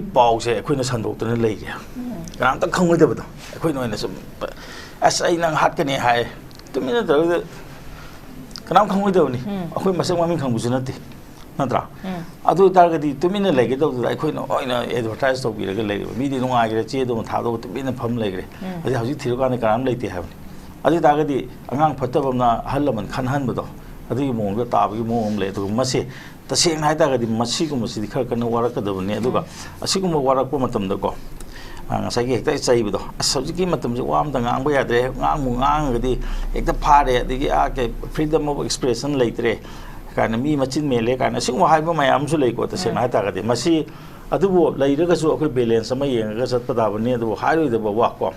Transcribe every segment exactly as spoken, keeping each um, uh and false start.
ꯄꯥꯎꯁꯦ ꯑꯩꯈꯣꯏꯅ ꯁꯟꯗꯣꯛꯇꯅ ꯂꯩꯔꯦ꯫ ꯀꯅꯥꯝꯇ ꯈꯪꯉꯣꯏꯗꯕꯗꯣ꯫ ꯑꯩꯈꯣꯏꯅ ꯑꯣꯏꯅ ꯁꯨꯝ, "ꯑꯁ, ꯑꯩ ꯅꯪ ꯍꯥꯠꯀꯅꯤ" ꯍꯥꯏ, ꯇꯨꯃꯤꯟꯅ ꯇꯧꯔꯒ ꯀꯅꯥꯝ ꯈꯪꯉꯣꯏꯗꯕꯅꯤ꯫ ꯑꯩꯈꯣꯏ ꯃꯁꯛ ꯃꯃꯤꯡ ꯈꯪꯕꯁꯨ ꯅꯠꯇꯦ, ꯅꯠꯇ꯭ꯔꯥ? ꯑꯗꯨ ꯑꯣꯏꯇꯥꯔꯒꯗꯤ ꯇꯨꯃꯤꯟꯅ ꯂꯩꯒꯗꯧꯗꯨꯗ ꯑꯩꯈꯣꯏꯅ ꯑꯣꯏꯅ ꯑꯦꯗꯚꯔꯇꯥꯏꯁ ꯇꯧꯕꯤꯔꯒ ꯂꯩꯔꯤꯕ ꯃꯤꯗꯤ ꯅꯨꯡꯉꯥꯏꯈ꯭ꯔꯦ, ꯆꯦꯗꯨ ꯑꯃ ꯊꯥꯗꯣꯛꯑꯒ ꯇꯨꯃꯤꯟꯅ ꯐꯝ ꯂꯩꯈ꯭ꯔꯦ꯫ ꯑꯗꯩ ꯍꯧꯖꯤꯛ ꯊꯤꯔꯀꯥꯟꯗ ꯀꯅꯥꯝ ꯂꯩꯇꯦ ꯍꯥꯏꯕꯅꯤ꯫ ꯑꯗꯨ ꯑꯣꯏꯇꯥꯔꯒꯗꯤ ꯑꯉꯥꯡ ꯐꯠꯇꯕ ꯑꯃꯅ ꯑꯍꯜ ꯂꯃꯟ ꯈꯟꯍꯟꯕꯗꯣ, ꯑꯗꯨꯒꯤ ꯃꯑꯣꯡꯗ ꯇꯥꯕꯒꯤ ꯃꯑꯣꯡ ꯑꯃ ꯂꯩ꯫ ꯑꯗꯨꯒ ꯃꯁꯤ ꯇꯁꯦꯡꯅ ꯍꯥꯏꯇꯥꯔꯒꯗꯤ ꯃꯁꯤꯒꯨꯝꯕꯁꯤꯗꯤ ꯈꯔ ꯀꯟꯅ ꯋꯥꯔꯛꯀꯗꯕꯅꯤ꯫ ꯑꯗꯨꯒ ꯑꯁꯤꯒꯨꯝꯕ ꯋꯥꯔꯛꯄ ꯃꯇꯝꯗꯀꯣ, ꯑ, ꯉꯁꯥꯏꯒꯤ ꯍꯦꯛꯇ ꯆꯩꯕꯗꯣ, "ꯑꯁ, ꯍꯧꯖꯤꯛꯀꯤ ꯃꯇꯝꯁꯦ ꯋꯥ ꯑꯝꯇ ꯉꯥꯡꯕ ꯌꯥꯗ꯭ꯔꯦ, ꯉꯥꯡꯕꯨ ꯉꯥꯡꯉꯒꯗꯤ ꯍꯦꯛꯇ ꯐꯥꯔꯦ, ꯑꯗꯒꯤ, ꯑꯥ, ꯀꯩ, freedom of expression ꯂꯩꯇ꯭ꯔꯦ" ꯀꯥꯏꯅ, "ꯃꯤ ꯃꯆꯤꯟ ꯃꯦꯜꯂꯦ" ꯀꯥꯏꯅ, ꯑꯁꯤꯒꯨꯝꯕ ꯍꯥꯏꯕ ꯃꯌꯥꯝ ꯑꯃꯁꯨ ꯂꯩꯀꯣ꯫ ꯇꯁꯦꯡꯅ ꯍꯥꯏꯇꯥꯔꯒꯗꯤ ꯃꯁꯤ, ꯑꯗꯨꯕꯨ ꯂꯩꯔꯒꯁꯨ ꯑꯩꯈꯣꯏ ꯕꯦꯂꯦꯟꯁ ꯑꯃ ꯌꯦꯡꯉꯒ ꯆꯠꯄ ꯇꯥꯕꯅꯤ꯫ ꯑꯗꯨꯕꯨ ꯍꯥꯏꯔꯣꯏꯗꯕ ꯋꯥ ꯀꯣ,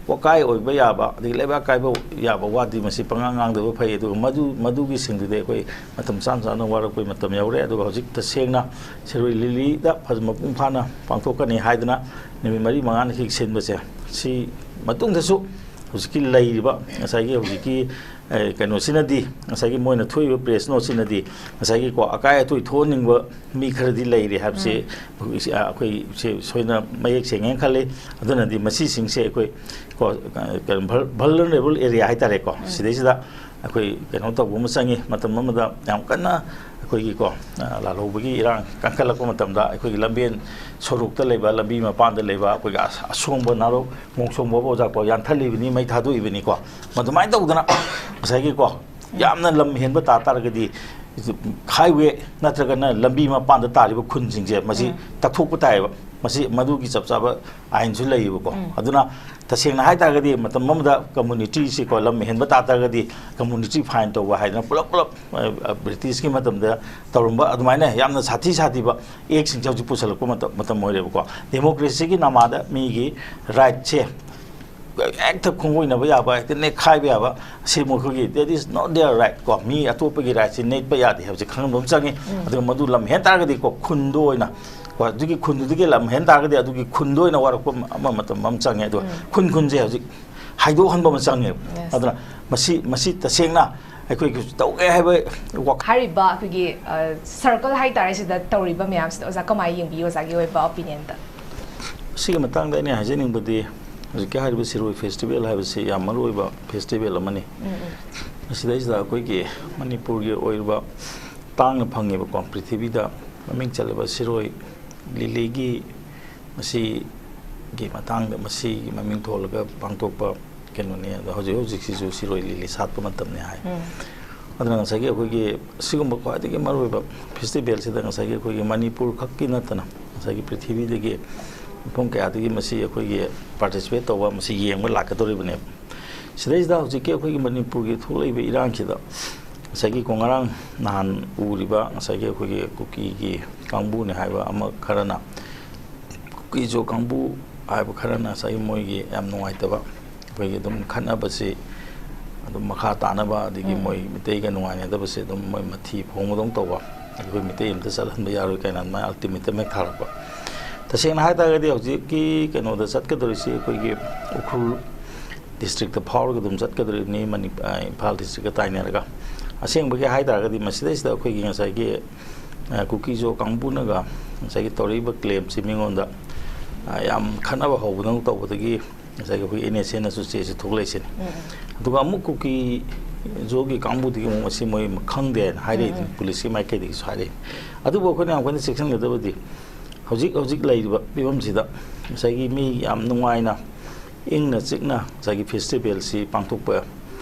ꯋꯥꯀꯥꯏ ꯑꯣꯏꯕ ꯌꯥꯕ, ꯑꯗꯒꯤ ꯂꯩꯕꯥꯛ ꯀꯥꯏꯕ ꯌꯥꯕ ꯋꯥꯗꯤ ꯃꯁꯤ ꯄꯉꯥꯡ ꯉꯥꯡꯗꯕ ꯐꯩ꯫ ꯑꯗꯨꯒ ꯃꯗꯨ, ꯃꯗꯨꯒꯤꯁꯤꯡꯗꯨꯗꯤ ꯑꯩꯈꯣꯏ ꯃꯇꯝ ꯆꯥꯅ ꯆꯥꯅ ꯋꯥꯔꯛꯄꯒꯤ ꯃꯇꯝ ꯌꯧꯔꯦ꯫ ꯑꯗꯨꯒ ꯍꯧꯖꯤꯛ ꯇꯁꯦꯡꯅ ꯁꯤꯔꯣꯏ ꯂꯤꯂꯤꯗ ꯐꯖ ꯃꯄꯨꯡ ꯐꯥꯅ ꯄꯥꯡꯊꯣꯛꯀꯅꯤ ꯍꯥꯏꯗꯅ ꯅꯨꯃꯤꯠ ꯃꯔꯤ ꯃꯉꯥꯅꯤ ꯍꯦꯛ ꯁꯤꯟꯕꯁꯦ, ꯁꯤ ꯃꯇꯨꯡꯗꯁꯨ ꯍꯧꯖꯤꯛꯀꯤ ꯂꯩꯔꯤꯕ ꯉꯁꯥꯏꯒꯤ ꯍꯧꯖꯤꯛꯀꯤ, ꯑꯦ, ꯀꯩꯅꯣꯁꯤꯅꯗꯤ, ꯉꯁꯥꯏꯒꯤ ꯃꯣꯏꯅ ꯊꯣꯛꯏꯕ ꯄ꯭ꯔꯦꯁ ꯅꯣꯠꯁꯤꯅꯗꯤ ꯉꯁꯥꯏꯒꯤꯀꯣ ꯑꯀꯥꯏ ꯑꯇꯣꯏ ꯊꯣꯛꯍꯟꯅꯤꯡꯕ ꯃꯤ ꯈꯔꯗꯤ ꯂꯩꯔꯤ ꯍꯥꯏꯕꯁꯤ ꯑꯩꯈꯣꯏ, ꯑ, ꯑꯩꯈꯣꯏ ꯁꯤ ꯁꯣꯏꯅ ꯃꯌꯦꯛ ꯁꯦꯡꯉꯦꯅ ꯈꯜꯂꯤ꯫ ꯑꯗꯨꯅꯗꯤ ꯃꯁꯤꯁꯤꯡꯁꯦ ꯑꯩꯈꯣꯏ ꯀꯣ, ꯑ, ꯀꯩꯅꯣ, ꯚꯜ-, vulnerable area ꯍꯥꯏꯇꯥꯔꯦꯀꯣ, ꯁꯤꯗꯩꯁꯤꯗ ꯑꯩꯈꯣꯏ ꯀꯩꯅꯣ ꯇꯧꯕ ꯑꯃ ꯆꯪꯉꯤ꯫ ꯃꯇꯝ ꯑꯃꯗ ꯌꯥꯝ ꯀꯟꯅ ꯑꯩꯈꯣꯏꯒꯤꯀꯣ, ꯑ, ꯂꯥꯜꯍꯧꯕꯒꯤ ꯏꯔꯥꯡ ꯀꯟꯈꯠꯂꯛꯄ ꯃꯇꯝꯗ ꯑꯩꯈꯣꯏꯒꯤ ꯂꯝꯕꯦꯟ ꯁꯣꯔꯣꯛꯇ ꯂꯩꯕ, ꯂꯝꯕꯤ ꯃꯄꯥꯟꯗ ꯂꯩꯕ ꯑꯩꯈꯣꯏꯒꯤ ꯑꯁ-, ꯑꯁꯣꯡꯕ ꯅꯥꯔꯣ-, ꯃꯣꯡꯁꯣꯡꯕ ꯑꯣꯖꯥꯀꯣ ꯌꯥꯟꯊꯠꯂꯤꯕꯅꯤ, ꯃꯩ ꯊꯥꯗꯣꯛꯏꯕꯅꯤꯀꯣ꯫ ꯃꯗꯨꯃꯥꯏꯅ ꯇꯧꯗꯅ ꯉꯁꯥꯏꯒꯤꯀꯣ ꯌꯥꯝꯅ ꯂꯝ ꯍꯦꯟꯕ ꯇꯥ ꯇꯥꯔꯒꯗꯤ highway ꯅꯠꯇ꯭ꯔꯒꯅ ꯂꯝꯕꯤ ꯃꯄꯥꯟꯗ ꯇꯥꯔꯤꯕ ꯈꯨꯟꯁꯤꯡꯁꯦ ꯃꯁꯤ ꯇꯛꯊꯣꯛꯄ ꯇꯥꯏꯌꯦꯕ꯫ ꯃꯁꯤ ꯃꯗꯨꯒꯤ ꯆꯞ ꯆꯥꯕ ꯑꯥꯏꯟꯁꯨ ꯂꯩꯌꯦꯕꯀꯣ꯫ ꯑꯗꯨꯅ ꯇꯁꯦꯡꯅ ꯍꯥꯏ ꯇꯥꯔꯒꯗꯤ ꯃꯇꯝ ꯑꯃꯗ ꯀꯝꯃꯨꯅꯤꯇꯤꯁꯤꯀꯣ ꯂꯝ ꯍꯦꯟꯕ ꯇꯥ ꯇꯥꯔꯒꯗꯤ ꯀꯝꯃꯨꯅꯤꯇꯤ ꯐꯥꯏꯟ ꯇꯧꯕ ꯍꯥꯏꯗꯅ ꯄꯨꯂꯞ ꯄꯨꯂꯞ, ꯑ, ꯑ, ꯕ꯭ꯔꯤꯇꯤꯁꯀꯤ ꯃꯇꯝꯗ ꯇꯧꯔꯝꯕ ꯑꯗꯨꯃꯥꯏꯅ ꯌꯥꯝꯅ ꯁꯥꯊꯤ ꯁꯥꯊꯤꯕ ꯑꯦꯛꯁꯤꯡꯁꯦ ꯍꯧꯖꯤꯛ ꯄꯨꯁꯜꯂꯛꯄ ꯃꯇꯝ, ꯃꯇꯝ ꯑꯣꯏꯔꯦꯕꯀꯣ꯫ ꯗꯦꯃꯣꯀ꯭ꯔꯦꯁꯤꯒꯤ ꯅꯃꯥꯗ ꯃꯤꯒꯤ ꯔꯥꯏꯠꯁꯦ ꯍꯦꯛꯇ ꯈꯣꯡꯒꯣꯏꯅꯕ ꯌꯥꯕ, ꯍꯦꯛꯇ ꯅꯦꯠꯈꯥꯏꯕ ꯌꯥꯕ, ꯁꯤ ꯃꯈꯣꯏꯒꯤ, that is not their right ꯀꯣ, ꯃꯤ ꯑꯇꯣꯞꯄꯒꯤ ꯔꯥꯏꯠꯁꯤ ꯅꯦꯠꯄ ꯌꯥꯗꯦ ꯍꯥꯏꯕꯁꯤ ꯈꯪꯍꯟꯕ ꯑꯃ ꯆꯪꯉꯤ꯫ ꯑꯗꯨꯒ ꯃꯗꯨ ꯂꯝ ꯍꯦꯟ ꯇꯥꯔꯒꯗꯤꯀꯣ ꯈꯨꯟꯗ ꯑꯣꯏꯅ, ꯀꯣ, ꯑꯗꯨꯒꯤ ꯈꯨꯟꯗꯨꯗꯒꯤ ꯂꯝ ꯍꯦꯟ ꯇꯥꯔꯒꯗꯤ ꯑꯗꯨꯒꯤ ꯈꯨꯟꯗ ꯑꯣꯏꯅ ꯋꯥꯔꯛꯄ ꯑꯃ ꯃꯇꯝ ꯑꯃ ꯆꯪꯉꯦ꯫ ꯑꯗꯨꯒ ꯈꯨꯟ ꯈꯨꯟꯁꯦ ꯍꯧꯖꯤꯛ ꯍꯥꯏꯗꯣꯛꯍꯟꯕ ꯑꯃ ꯆꯪꯉꯦꯕ꯫ ꯑꯗꯨꯅ ꯃꯁꯤ, ꯃꯁꯤ ꯇꯁꯦꯡꯅ ꯑꯩꯈꯣꯏꯒꯤꯁꯨ ꯇꯧꯒꯦ ꯍꯥꯏꯕ ꯋꯥꯈꯜ꯫ ꯍꯥꯏꯔꯤꯕ ꯑꯩꯈꯣꯏꯒꯤ ꯁꯔꯀꯜ ꯍꯥꯏꯇꯥꯔꯦ, ꯁꯤꯗ ꯇꯧꯔꯤꯕ ꯃꯌꯥꯝꯁꯤꯗ ꯑꯣꯖꯥ ꯀꯃꯥꯏꯅ ꯌꯦꯡꯕꯤꯒꯤ, ꯑꯣꯖꯥꯒꯤ ꯑꯣꯏꯕ ꯑꯣꯄꯤꯅꯤꯌꯟꯗ? ꯁꯤꯒꯤ ꯃꯇꯥꯡꯗ ꯑꯩꯅ ꯍꯥꯏꯖꯅꯤꯡꯕꯗꯤ, ꯍꯧꯖꯤꯛꯀꯤ ꯍꯥꯏꯔꯤꯕ ꯁꯤꯔꯣꯏ ꯐꯦꯁꯇꯤꯚꯦꯜ ꯍꯥꯏꯕꯁꯤ ꯌꯥꯝ ꯃꯔꯨ ꯑꯣꯏꯕ ꯐꯦꯁꯇꯤꯚꯦꯜ ꯑꯃꯅꯤ꯫ ꯃꯁꯤꯗꯩꯁꯤꯗ ꯑꯩꯈꯣꯏꯒꯤ ꯃꯅꯤꯄꯨꯔꯒꯤ ꯑꯣꯏꯔꯤꯕ ꯇꯥꯡꯅ ꯐꯪꯉꯤꯕꯀꯣ, ꯄ꯭ꯔꯤꯊꯤꯕꯤꯗ ꯃꯃꯤꯡ ꯆꯠꯂꯕ ꯁꯤꯔꯣꯏ ꯂꯤꯂꯤꯒꯤ, ꯃꯁꯤꯒꯤ ꯃꯇꯥꯡꯗ, ꯃꯁꯤꯒꯤ ꯃꯃꯤꯡ ꯊꯣꯜꯂꯒ ꯄꯥꯡꯊꯣꯛꯄ ꯀꯩꯅꯣꯅꯦ꯫ ꯑꯗꯣ ꯍꯧꯖꯤꯛ ꯍꯧꯖꯤꯛꯁꯤꯁꯨ ꯁꯤꯔꯣꯏ ꯂꯤꯂꯤ ꯁꯥꯠꯄ ꯃꯇꯝꯅꯤ ꯍꯥꯏ꯫ ꯑꯗꯨꯅ ꯉꯁꯥꯏꯒꯤ ꯑꯩꯈꯣꯏꯒꯤ ꯁꯤꯒꯨꯝꯕ ꯈ꯭ꯋꯥꯏꯗꯒꯤ ꯃꯔꯨꯑꯣꯏꯕ ꯐꯦꯁꯇꯤꯚꯦꯜꯁꯤꯗ ꯉꯁꯥꯏꯒꯤ ꯑꯩꯈꯣꯏꯒꯤ ꯃꯅꯤꯄꯨꯔ ꯈꯛꯀꯤ ꯅꯠꯇꯅ ꯉꯁꯥꯏꯒꯤ ꯄ꯭ꯔꯤꯊꯤꯕꯤꯗꯒꯤ ꯃꯐꯝ ꯀꯌꯥꯗꯒꯤ ꯃꯁꯤ ꯑꯩꯈꯣꯏꯒꯤ ꯄꯥꯔꯇꯤꯁꯤꯄꯦꯠ ꯇꯧꯕ, ꯃꯁꯤ ꯌꯦꯡꯕ ꯂꯥꯛꯀꯗꯧꯔꯤꯕꯅꯦꯕ꯫ ꯁꯤꯗꯩꯁꯤꯗ ꯍꯧꯖꯤꯛꯀꯤ ꯑꯩꯈꯣꯏꯒꯤ ꯃꯅꯤꯄꯨꯔꯒꯤ ꯊꯣꯛꯂꯛꯏꯕ ꯏꯔꯥꯡꯁꯤꯗ ꯉꯁꯥꯏꯒꯤ ꯀꯣ ꯉꯔꯥꯡ ꯅꯍꯥꯟ ꯎꯔꯤꯕ ꯉꯁꯥꯏꯒꯤ ꯑꯩꯈꯣꯏꯒꯤ ꯀꯨꯀꯤꯒꯤ ꯀꯥꯡꯕꯨꯅꯤ ꯍꯥꯏꯕ ꯑꯃ ꯈꯔꯅ, ꯀꯨꯀꯤꯖꯣ ꯀꯥꯡꯕꯨ ꯍꯥꯏꯕ ꯈꯔꯅ ꯉꯁꯥꯏꯒꯤ ꯃꯣꯏꯒꯤ ꯌꯥꯝ ꯅꯨꯡꯉꯥꯏꯇꯕ, ꯑꯩꯈꯣꯏꯒꯤ ꯑꯗꯨꯝ ꯈꯠꯅꯕꯁꯤ ꯑꯗꯨꯝ ꯃꯈꯥ ꯇꯥꯅꯕ, ꯑꯗꯒꯤ ꯃꯣꯏ ꯃꯤꯇꯩꯒ ꯅꯨꯡꯉꯥꯏꯅꯗꯕꯁꯦ ꯑꯗꯨꯝ ꯃꯣꯏ ꯃꯊꯤ ꯐꯣꯡꯕꯗꯧ ꯇꯧꯕ, ꯑꯩꯈꯣꯏ ꯃꯤꯇꯩ ꯑꯝꯇ ꯆꯠꯍꯟꯕ ꯌꯥꯔꯣꯏ ꯀꯥꯏꯅ ꯑꯗꯨꯃꯥꯏꯅ ꯑꯜꯇꯤꯃꯦꯇꯝ ꯍꯦꯛ ꯊꯥꯔꯛꯄ꯫ ꯇꯁꯦꯡꯅ ꯍꯥꯏ ꯇꯥꯔꯒꯗꯤ ꯍꯧꯖꯤꯛꯀꯤ ꯀꯩꯅꯣꯗ ꯆꯠꯀꯗꯧꯔꯤꯁꯤ ꯑꯩꯈꯣꯏꯒꯤ ꯎꯈ꯭ꯔꯨꯜ ꯗꯤꯁꯇ꯭ꯔꯤꯛꯇ ꯐꯥꯎꯔꯒ ꯑꯗꯨꯝ ꯆꯠꯀꯗꯧꯔꯤꯕꯅꯤ, ꯃꯅꯤ-, ꯑ, ꯏꯝꯐꯥꯜ ꯗꯤꯁꯇ꯭ꯔꯤꯛꯀ ꯇꯥꯏꯅꯔꯒ꯫ ꯑꯁꯦꯡꯕꯒꯤ ꯍꯥꯏ ꯇꯥꯔꯒꯗꯤ ꯃꯁꯤꯗꯩꯁꯤꯗ ꯑꯩꯈꯣꯏꯒꯤ ꯉꯁꯥꯏꯒꯤ, ꯑ, ꯀꯨꯀꯤꯖꯣ ꯀꯥꯡꯕꯨꯅꯒ ꯉꯁꯥꯏꯒꯤ ꯇꯧꯔꯛꯏꯕ ꯀ꯭ꯂꯦꯝꯁꯤ ꯃꯤꯉꯣꯟꯗ, ꯑ, ꯌꯥꯝ ꯈꯠꯅꯕ ꯍꯧꯕꯗꯧꯅ ꯇꯧꯕꯗꯒꯤ ꯉꯁꯥꯏꯒꯤ ꯑꯩꯈꯣꯏꯒꯤ ꯑꯦꯟ ꯑꯦꯁ ꯑꯦꯟꯅꯁꯨ ꯆꯦꯁꯤ ꯊꯣꯛꯂꯛꯏꯁꯤꯅꯤ꯫ ꯑꯗꯨꯒ ꯑꯃꯨꯛ ꯀꯨꯀꯤꯖꯣꯒꯤ ꯀꯥꯡꯕꯨꯗꯒꯤ ꯑꯃꯨꯛ ꯃꯁꯤ ꯃꯣꯏ ꯈꯪꯗꯦ ꯍꯥꯏꯅ ꯍꯥꯏꯔꯛꯏꯗꯨꯅꯤ, ꯄꯨꯂꯤꯁꯀꯤ ꯃꯥꯏꯀꯩꯗꯒꯤꯁꯨ ꯍꯥꯏꯔꯛꯏ꯫ ꯑꯗꯨꯕꯨ ꯑꯩꯈꯣꯏꯅ ꯌꯥꯝ ꯀꯟꯅ ꯆꯦꯛꯁꯤꯟꯒꯗꯕꯗꯤ ꯍꯧꯖꯤꯛ ꯍꯧꯖꯤꯛ ꯂꯩꯔꯤꯕ ꯐꯤꯕꯝꯁꯤꯗ ꯉꯁꯥꯏꯒꯤ ꯃꯤ ꯌꯥꯝ ꯅꯨꯡꯉꯥꯏꯅ ꯏꯪꯅ ꯆꯤꯛꯅ ꯉꯁꯥꯏꯒꯤ ꯐꯦꯁꯇꯤꯚꯦꯜꯁꯤ ꯄꯥꯡꯊꯣꯛꯄ,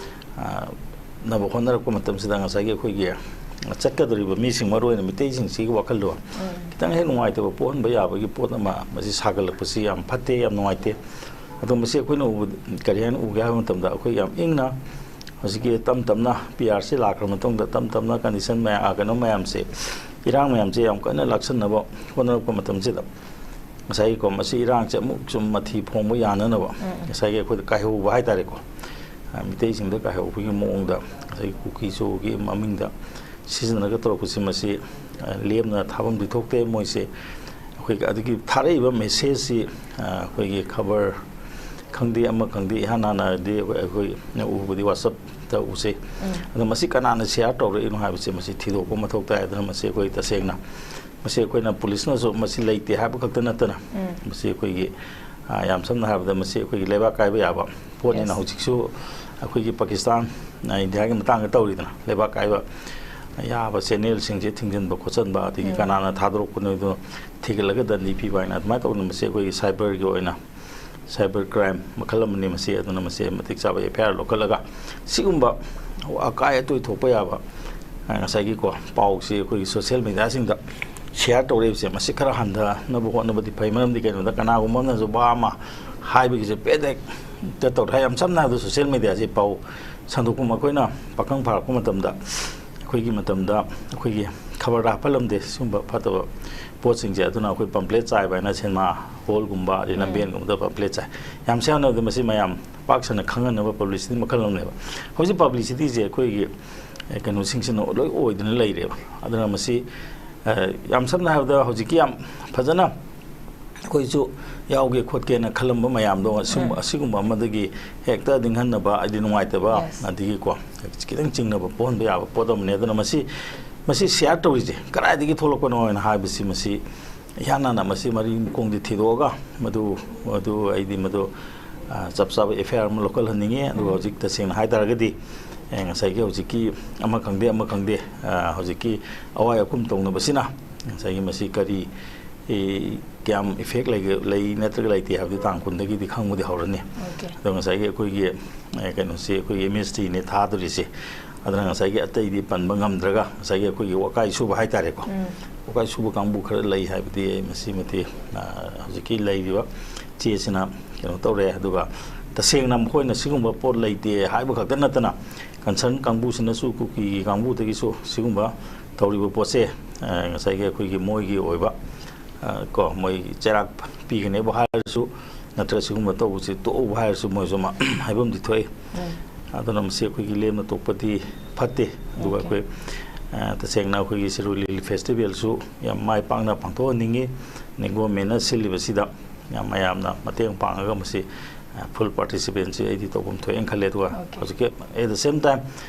ꯑ, ꯅꯕ ꯍꯣꯠꯅꯔꯛꯄ ꯃꯇꯝꯁꯤꯗ ꯉꯁꯥꯏꯒꯤ ꯑꯩꯈꯣꯏꯒꯤ ꯆꯠꯀꯗꯧꯔꯤꯕ ꯃꯤꯁꯤꯡ, ꯃꯔꯨ ꯑꯣꯏꯅ ꯃꯤꯇꯩꯁꯤꯡꯁꯤꯒꯤ ꯋꯥꯈꯜꯗꯣ ꯈꯤꯇꯪ ꯍꯦꯛ ꯅꯨꯡꯉꯥꯏꯇꯕ ꯄꯣꯛꯍꯟꯕ ꯌꯥꯕꯒꯤ ꯄꯣꯠ ꯑꯃ ꯃꯁꯤ ꯁꯥꯒꯠꯂꯛꯄꯁꯤ ꯌꯥꯝ ꯐꯠꯇꯦ, ꯌꯥꯝ ꯅꯨꯡꯉꯥꯏꯇꯦ꯫ ꯑꯗꯣ ꯃꯁꯤ ꯑꯩꯈꯣꯏꯅ ꯎꯕ, ꯀꯔꯤ ꯍꯥꯏꯅ ꯎꯒꯦ ꯍꯥꯏꯕ ꯃꯇꯝꯗ ꯑꯩꯈꯣꯏ ꯌꯥꯝ ꯏꯪꯅ ꯍꯧꯖꯤꯛꯀꯤ ꯇꯞ ꯇꯞꯅ ꯄꯤ ꯑꯥꯔꯁꯤ ꯂꯥꯛꯈ꯭ꯔ ꯃꯇꯨꯡꯗ ꯇꯞ ꯇꯞꯅ ꯀꯟꯗꯤꯁꯟ ꯃꯌꯥꯝ, ꯑ, ꯀꯩꯅꯣ ꯃꯌꯥꯝꯁꯦ, ꯏꯔꯥꯡ ꯃꯌꯥꯝꯁꯦ ꯌꯥꯝ ꯀꯟꯅ ꯂꯥꯛꯁꯟꯅꯕ ꯍꯣꯠꯅꯔꯛꯄ ꯃꯇꯝꯁꯤꯗ ꯉꯁꯥꯏꯒꯤꯀꯣ, ꯃꯁꯤ ꯏꯔꯥꯡꯁꯦ ꯑꯃꯨꯛ ꯁꯨꯝ ꯃꯊꯤ ꯐꯣꯡꯕ ꯌꯥꯅꯅꯕ ꯉꯁꯥꯏꯒꯤ ꯑꯩꯈꯣꯏꯗ ꯀꯥꯏꯍꯧꯕ ꯍꯥꯏꯇꯥꯔꯦꯀꯣ, ꯑ, ꯃꯤꯇꯩꯁꯤꯡꯗ ꯀꯥꯏꯍꯧꯕꯒꯤ ꯃꯑꯣꯡꯗ ꯉꯁꯥꯏꯒꯤ ꯀꯨꯀꯤꯖꯣꯒꯤ ꯃꯃꯤꯡꯗ ꯁꯤꯖꯤꯟꯅꯔꯒ ꯇꯧꯔꯛꯄꯁꯤ ꯃꯁꯤ, ꯑ, ꯂꯦꯝꯅ ꯊꯥꯐꯝꯗꯤ ꯊꯣꯛꯇꯦ꯫ ꯃꯣꯏꯁꯦ ꯑꯩꯈꯣꯏꯒꯤ ꯑꯗꯨꯒꯤ ꯊꯥꯔꯛꯏꯕ ꯃꯦꯁꯦꯖꯁꯤ, ꯑ, ꯑꯩꯈꯣꯏꯒꯤ ꯈꯕꯔ ꯈꯪꯗꯦ, ꯑꯃ ꯈꯪꯗꯦ, ꯏꯍꯥꯟ ꯍꯥꯟꯅꯗꯤ ꯑꯩꯈꯣꯏ, ꯑꯩꯈꯣꯏꯅ ꯎꯕꯗꯤ WhatsApp ꯇꯧꯁꯦ꯫ ꯑꯗꯣ ꯃꯁꯤ ꯀꯅꯥꯅ ꯁꯤꯌꯥꯔ ꯇꯧꯔꯛꯏꯅꯣ ꯍꯥꯏꯕꯁꯦ ꯃꯁꯤ ꯊꯤꯗꯣꯛꯄ ꯃꯊꯧ ꯇꯥꯏ꯫ ꯑꯗꯨꯅ ꯃꯁꯤ ꯑꯩꯈꯣꯏ ꯇꯁꯦꯡꯅ ꯃꯁꯤ ꯑꯩꯈꯣꯏꯅ ꯄꯨꯂꯤꯁꯅꯁꯨ ꯃꯁꯤ ꯂꯩꯇꯦ ꯍꯥꯏꯕ ꯈꯛꯇ ꯅꯠꯇꯅ ꯃꯁꯤ ꯑꯩꯈꯣꯏꯒꯤ, ꯑ, ꯌꯥꯝ ꯁꯝꯅ ꯍꯥꯏꯔꯕꯗ ꯃꯁꯤ ꯑꯩꯈꯣꯏꯒꯤ ꯂꯩꯕꯥꯛ ꯀꯥꯏꯕ ꯌꯥꯕ ꯄꯣꯠꯅꯤꯅ Yes. ꯍꯧꯖꯤꯛꯁꯨ ꯑꯩꯈꯣꯏꯒꯤ ꯄꯥꯀꯤꯁꯇꯥꯟ, ꯑ, ꯏꯟꯗꯤꯌꯥꯒꯤ ꯃꯇꯥꯡꯗ ꯇꯧꯔꯤꯗꯅ ꯂꯩꯕꯥꯛ ꯀꯥꯏꯕ ꯌꯥꯕ ꯆꯦꯅꯦꯜꯁꯤꯡꯁꯦ ꯊꯤꯡꯖꯤꯟꯕ ꯈꯣꯠꯆꯟꯕ, ꯑꯗꯒꯤ ꯎꯝ꯫ ꯀꯅꯥꯅ ꯊꯥꯗꯣꯔꯛꯄꯅꯣ ꯍꯥꯏꯗꯣ ꯊꯤꯒꯠꯂꯒ ꯗꯟꯗꯤ ꯄꯤꯕ ꯍꯥꯏꯅ ꯑꯗꯨꯃꯥꯏꯅ ꯇꯧꯗꯅ ꯃꯁꯤ ꯑꯩꯈꯣꯏꯒꯤ ꯁꯥꯏꯕꯔꯒꯤ ꯑꯣꯏꯅ ꯁꯥꯏꯕꯔ ꯀ꯭ꯔꯥꯏꯝ ꯃꯈꯜ ꯑꯃꯅꯤ ꯃꯁꯤ꯫ ꯑꯗꯨꯅ ꯃꯁꯤ ꯃꯇꯤꯛ ꯆꯥꯕ ꯑꯦꯐ ꯑꯥꯏ ꯑꯥꯔ ꯂꯧꯈꯠꯂꯒ ꯁꯤꯒꯨꯝꯕ ꯑꯀꯥꯏ ꯑꯇꯣꯏ ꯊꯣꯛꯄ ꯌꯥꯕ, ꯑ, ꯉꯁꯥꯏꯒꯤꯀꯣ ꯄꯥꯎꯁꯤ ꯑꯩꯈꯣꯏꯒꯤ ꯁꯣꯁꯤꯌꯦꯜ ꯃꯦꯗꯤꯌꯥꯁꯤꯡꯗ ꯁꯤꯌꯥꯔ ꯇꯧꯔꯛꯏꯕꯁꯦ ꯃꯁꯤ ꯈꯔ ꯍꯟꯊꯅꯕ ꯍꯣꯠꯅꯕꯗꯤ ꯐꯩ꯫ ꯃꯔꯝꯗꯤ ꯀꯩꯅꯣꯗ ꯀꯅꯥꯒꯨꯝꯕ ꯑꯃꯅꯁꯨ ꯋꯥ ꯑꯃ ꯍꯥꯏꯕꯒꯤꯁꯦ ꯄꯦꯗꯦꯛꯇ ꯇꯧꯔꯦ꯫ ꯌꯥꯝ ꯁꯝꯅ ꯍꯥꯏꯔꯕꯗ ꯁꯣꯁꯤꯌꯦꯜ ꯃꯦꯗꯤꯌꯥꯁꯤ ꯄꯥꯎ ꯁꯟꯗꯣꯛꯄ ꯑꯩꯈꯣꯏꯅ ꯄꯥꯈꯪ ꯐꯥꯔꯛꯄ ꯃꯇꯝꯗ ꯑꯩꯈꯣꯏꯒꯤ ꯃꯇꯝꯗ ꯑꯩꯈꯣꯏꯒꯤ ꯈꯕꯔꯗ ꯍꯥꯞꯍꯜꯂꯝꯗꯦ ꯁꯤꯒꯨꯝꯕ ꯐꯠꯇꯕ ꯄꯣꯠꯁꯤꯡꯁꯦ꯫ ꯑꯗꯨꯅ ꯑꯩꯈꯣꯏ ꯄꯝꯄ꯭ꯂꯦꯠ ꯆꯥꯏꯕ ꯍꯥꯏꯅ ꯁꯤꯅꯦꯃꯥ ꯍꯣꯜꯒꯨꯝꯕ ꯑꯗꯩ ꯎꯝ꯫ ꯂꯝꯕꯦꯟꯒꯨꯝꯕꯗ ꯄꯝꯄ꯭ꯂꯦꯠ ꯆꯥꯏ꯫ ꯌꯥꯝ ꯁꯝꯅ ꯍꯥꯏꯔꯕꯗ ꯃꯁꯤ ꯃꯌꯥꯝ ꯄꯥꯛ ꯁꯟꯅ ꯈꯪꯍꯟꯅꯕ ꯄꯕ꯭ꯂꯤꯁꯤꯇꯤ ꯃꯈꯜ ꯑꯃꯅꯦꯕ꯫ ꯍꯧꯖꯤꯛ ꯄꯕ꯭ꯂꯤꯁꯤꯇꯤꯁꯦ ꯑꯩꯈꯣꯏꯒꯤ, ꯑꯦ, ꯀꯩꯅꯣꯁꯤꯡꯁꯤꯅ ꯂꯣꯏ ꯑꯣꯏꯗꯅ ꯂꯩꯔꯦꯕ꯫ ꯑꯗꯨꯅ ꯃꯁꯤ, ꯑꯦ, ꯌꯥꯝ ꯁꯝꯅ ꯍꯥꯏꯔꯕꯗ ꯍꯧꯖꯤꯛꯀꯤ ꯌꯥꯝ ꯐꯖꯅ ꯑꯩꯈꯣꯏꯁꯨ ꯌꯥꯎꯒꯦ ꯈꯣꯠꯀꯦꯅ ꯈꯜꯂꯝꯕ ꯃꯌꯥꯝꯗꯣ ꯑꯁꯤꯒꯨꯝꯕ, ꯎꯝ꯫ ꯑꯁꯤꯒꯨꯝꯕ ꯑꯃꯗꯒꯤ ꯍꯦꯛꯇ ꯅꯤꯡꯍꯟꯅꯕ, ꯍꯥꯏꯗꯤ ꯅꯨꯡꯉꯥꯏꯇꯕ, Yes. ꯑꯗꯒꯤꯀꯣ ꯈꯤꯇꯪ ꯆꯤꯡꯅꯕ ꯄꯣꯛꯍꯟꯕ ꯌꯥꯕ ꯄꯣꯠ ꯑꯃꯅꯦ꯫ ꯑꯗꯨꯅ ꯃꯁꯤ, ꯃꯁꯤ ꯁꯤꯌꯥꯔ ꯇꯧꯔꯤꯁꯦ ꯀꯗꯥꯏꯗꯒꯤ ꯊꯣꯛꯂꯛꯄꯅꯣ ꯍꯥꯏꯅ ꯍꯥꯏꯕꯁꯤ ꯃꯁꯤ ꯏꯍꯥꯟ ꯍꯥꯟꯅ ꯃꯁꯤ ꯃꯔꯤ ꯃꯈꯣꯡꯗꯤ ꯊꯤꯗꯣꯛꯑꯒ ꯃꯗꯨ, ꯃꯗꯨ ꯑꯩꯗꯤ ꯃꯗꯨ, ꯑ, ꯆꯞ ꯆꯥꯕ ꯑꯦꯐ ꯑꯥꯏ ꯑꯥꯔ ꯑꯃ ꯂꯧꯈꯠꯍꯟꯅꯤꯡꯉꯤ꯫ ꯑꯗꯨꯒ ꯎꯝ꯫ ꯍꯧꯖꯤꯛ ꯇꯁꯦꯡꯅ ꯍꯥꯏꯇꯥꯔꯒꯗꯤ, ꯑꯦ, ꯉꯁꯥꯏꯒꯤ ꯍꯧꯖꯤꯛꯀꯤ ꯑꯃ ꯈꯪꯗꯦ ꯑꯃ ꯈꯪꯗꯦ, ꯑ, ꯍꯧꯖꯤꯛꯀꯤ ꯑꯋꯥꯏ ꯑꯈꯨꯝ ꯇꯧꯅꯕꯁꯤꯅ ꯉꯁꯥꯏꯒꯤ ꯃꯁꯤ ꯀꯔꯤ, ꯑꯦ, ꯀꯌꯥꯝ ꯏꯐꯦꯛ ꯂꯩꯒ-, ꯂꯩ ꯅꯠꯇ꯭ꯔꯒ ꯂꯩꯇꯦ ꯍꯥꯏꯕꯗꯤ ꯇꯥꯡ ꯀꯨꯟꯗꯒꯤꯗꯤ ꯈꯪꯕꯗꯤ ꯍꯧꯔꯅꯤ꯫ Okay. ꯑꯗꯣ ꯉꯁꯥꯏꯒꯤ ꯑꯩꯈꯣꯏꯒꯤ, ꯑꯦ, ꯀꯩꯅꯣꯁꯤ ꯑꯩꯈꯣꯏꯒꯤ ꯑꯦꯝ ꯑꯦꯁ ꯇꯤꯅꯦ ꯊꯥꯗꯣꯔꯤꯁꯦ꯫ ꯑꯗꯨꯅ ꯉꯁꯥꯏꯒꯤ ꯑꯇꯩꯗꯤ ꯄꯟꯕ ꯉꯝꯗ꯭ꯔꯒ ꯉꯁꯥꯏꯒꯤ ꯑꯩꯈꯣꯏꯒꯤ ꯋꯥꯀꯥꯏ ꯁꯨꯕ ꯍꯥꯏꯇꯥꯔꯦꯀꯣ꯫ ꯎꯝ꯫ ꯋꯥꯀꯥꯏ ꯁꯨꯕ ꯀꯥꯡꯕꯨ ꯈꯔ ꯂꯩ ꯍꯥꯏꯕꯗꯤ ꯑꯩ ꯃꯁꯤꯃꯗꯤ, ꯑ, ꯍꯧꯖꯤꯛꯀꯤ ꯂꯩꯔꯤꯕ ꯆꯦꯁꯤꯅ ꯀꯩꯅꯣ ꯇꯧꯔꯦ꯫ ꯑꯗꯨꯒ ꯇꯁꯦꯡꯅ ꯃꯈꯣꯏꯅ ꯁꯤꯒꯨꯝꯕ ꯄꯣꯠ ꯂꯩꯇꯦ ꯍꯥꯏꯕ ꯈꯛꯇ ꯅꯠꯇꯅ ꯀꯟꯁꯔꯟ ꯀꯥꯡꯕꯨꯁꯤꯅꯁꯨ ꯀꯨꯀꯤꯒꯤ ꯀꯥꯡꯕꯨꯗꯒꯤꯁꯨ ꯁꯤꯒꯨꯝꯕ ꯇꯧꯔꯤꯕ ꯄꯣꯠꯁꯦ, ꯑ, ꯉꯁꯥꯏꯒꯤ ꯑꯩꯈꯣꯏꯒꯤ ꯃꯣꯏꯒꯤ ꯑꯣꯏꯕ, ꯑ, ꯀꯣ, ꯃꯣꯏ ꯆꯩꯔꯥꯛ ꯄꯤꯒꯅꯦꯕꯨ ꯍꯥꯏꯔꯁꯨ ꯅꯠꯇ꯭ꯔꯒ ꯁꯤꯒꯨꯝꯕ ꯇꯧꯕꯁꯤ ꯇꯣꯛꯎ ꯍꯥꯏꯔꯁꯨ ꯃꯣꯏꯁꯨ ꯑꯃ ꯍꯥꯏꯐꯝꯗꯤ ꯊꯣꯛꯏ꯫ ꯎꯝ꯫ ꯑꯗꯨꯅ ꯃꯁꯤ ꯑꯩꯈꯣꯏꯒꯤ ꯂꯦꯝꯅ ꯇꯣꯛꯄꯗꯤ ꯐꯠꯇꯦ꯫ ꯑꯗꯨꯒ Okay. ꯑꯩꯈꯣꯏ, ꯑ, ꯇꯁꯦꯡꯅ ꯑꯩꯈꯣꯏꯒꯤ ꯁꯤꯔꯣꯏ ꯂꯤꯂꯤ ꯐꯦꯁꯇꯤꯚꯦꯜꯁꯨ ꯌꯥꯝ ꯃꯥꯏ ꯄꯥꯛꯅ ꯄꯥꯡꯊꯣꯛꯍꯟꯅꯤꯡꯉꯤ꯫ ꯒꯣꯔꯃꯦꯟꯅ ꯁꯤꯜꯂꯤꯕꯁꯤꯗ ꯌꯥꯝ ꯃꯌꯥꯝꯅ ꯃꯇꯦꯡ ꯄꯥꯡꯉꯒ ꯃꯁꯤ, ꯐꯨꯜ ꯄꯥꯔꯇꯤꯁꯤꯄꯦꯟꯁꯤ ꯑꯩꯗꯤ ꯇꯧꯐꯝ ꯊꯣꯛꯑꯦꯅ ꯈꯜꯂꯦ꯫ ꯑꯗꯨꯒ Okay. ꯍꯧꯖꯤꯛꯀꯤ at the same time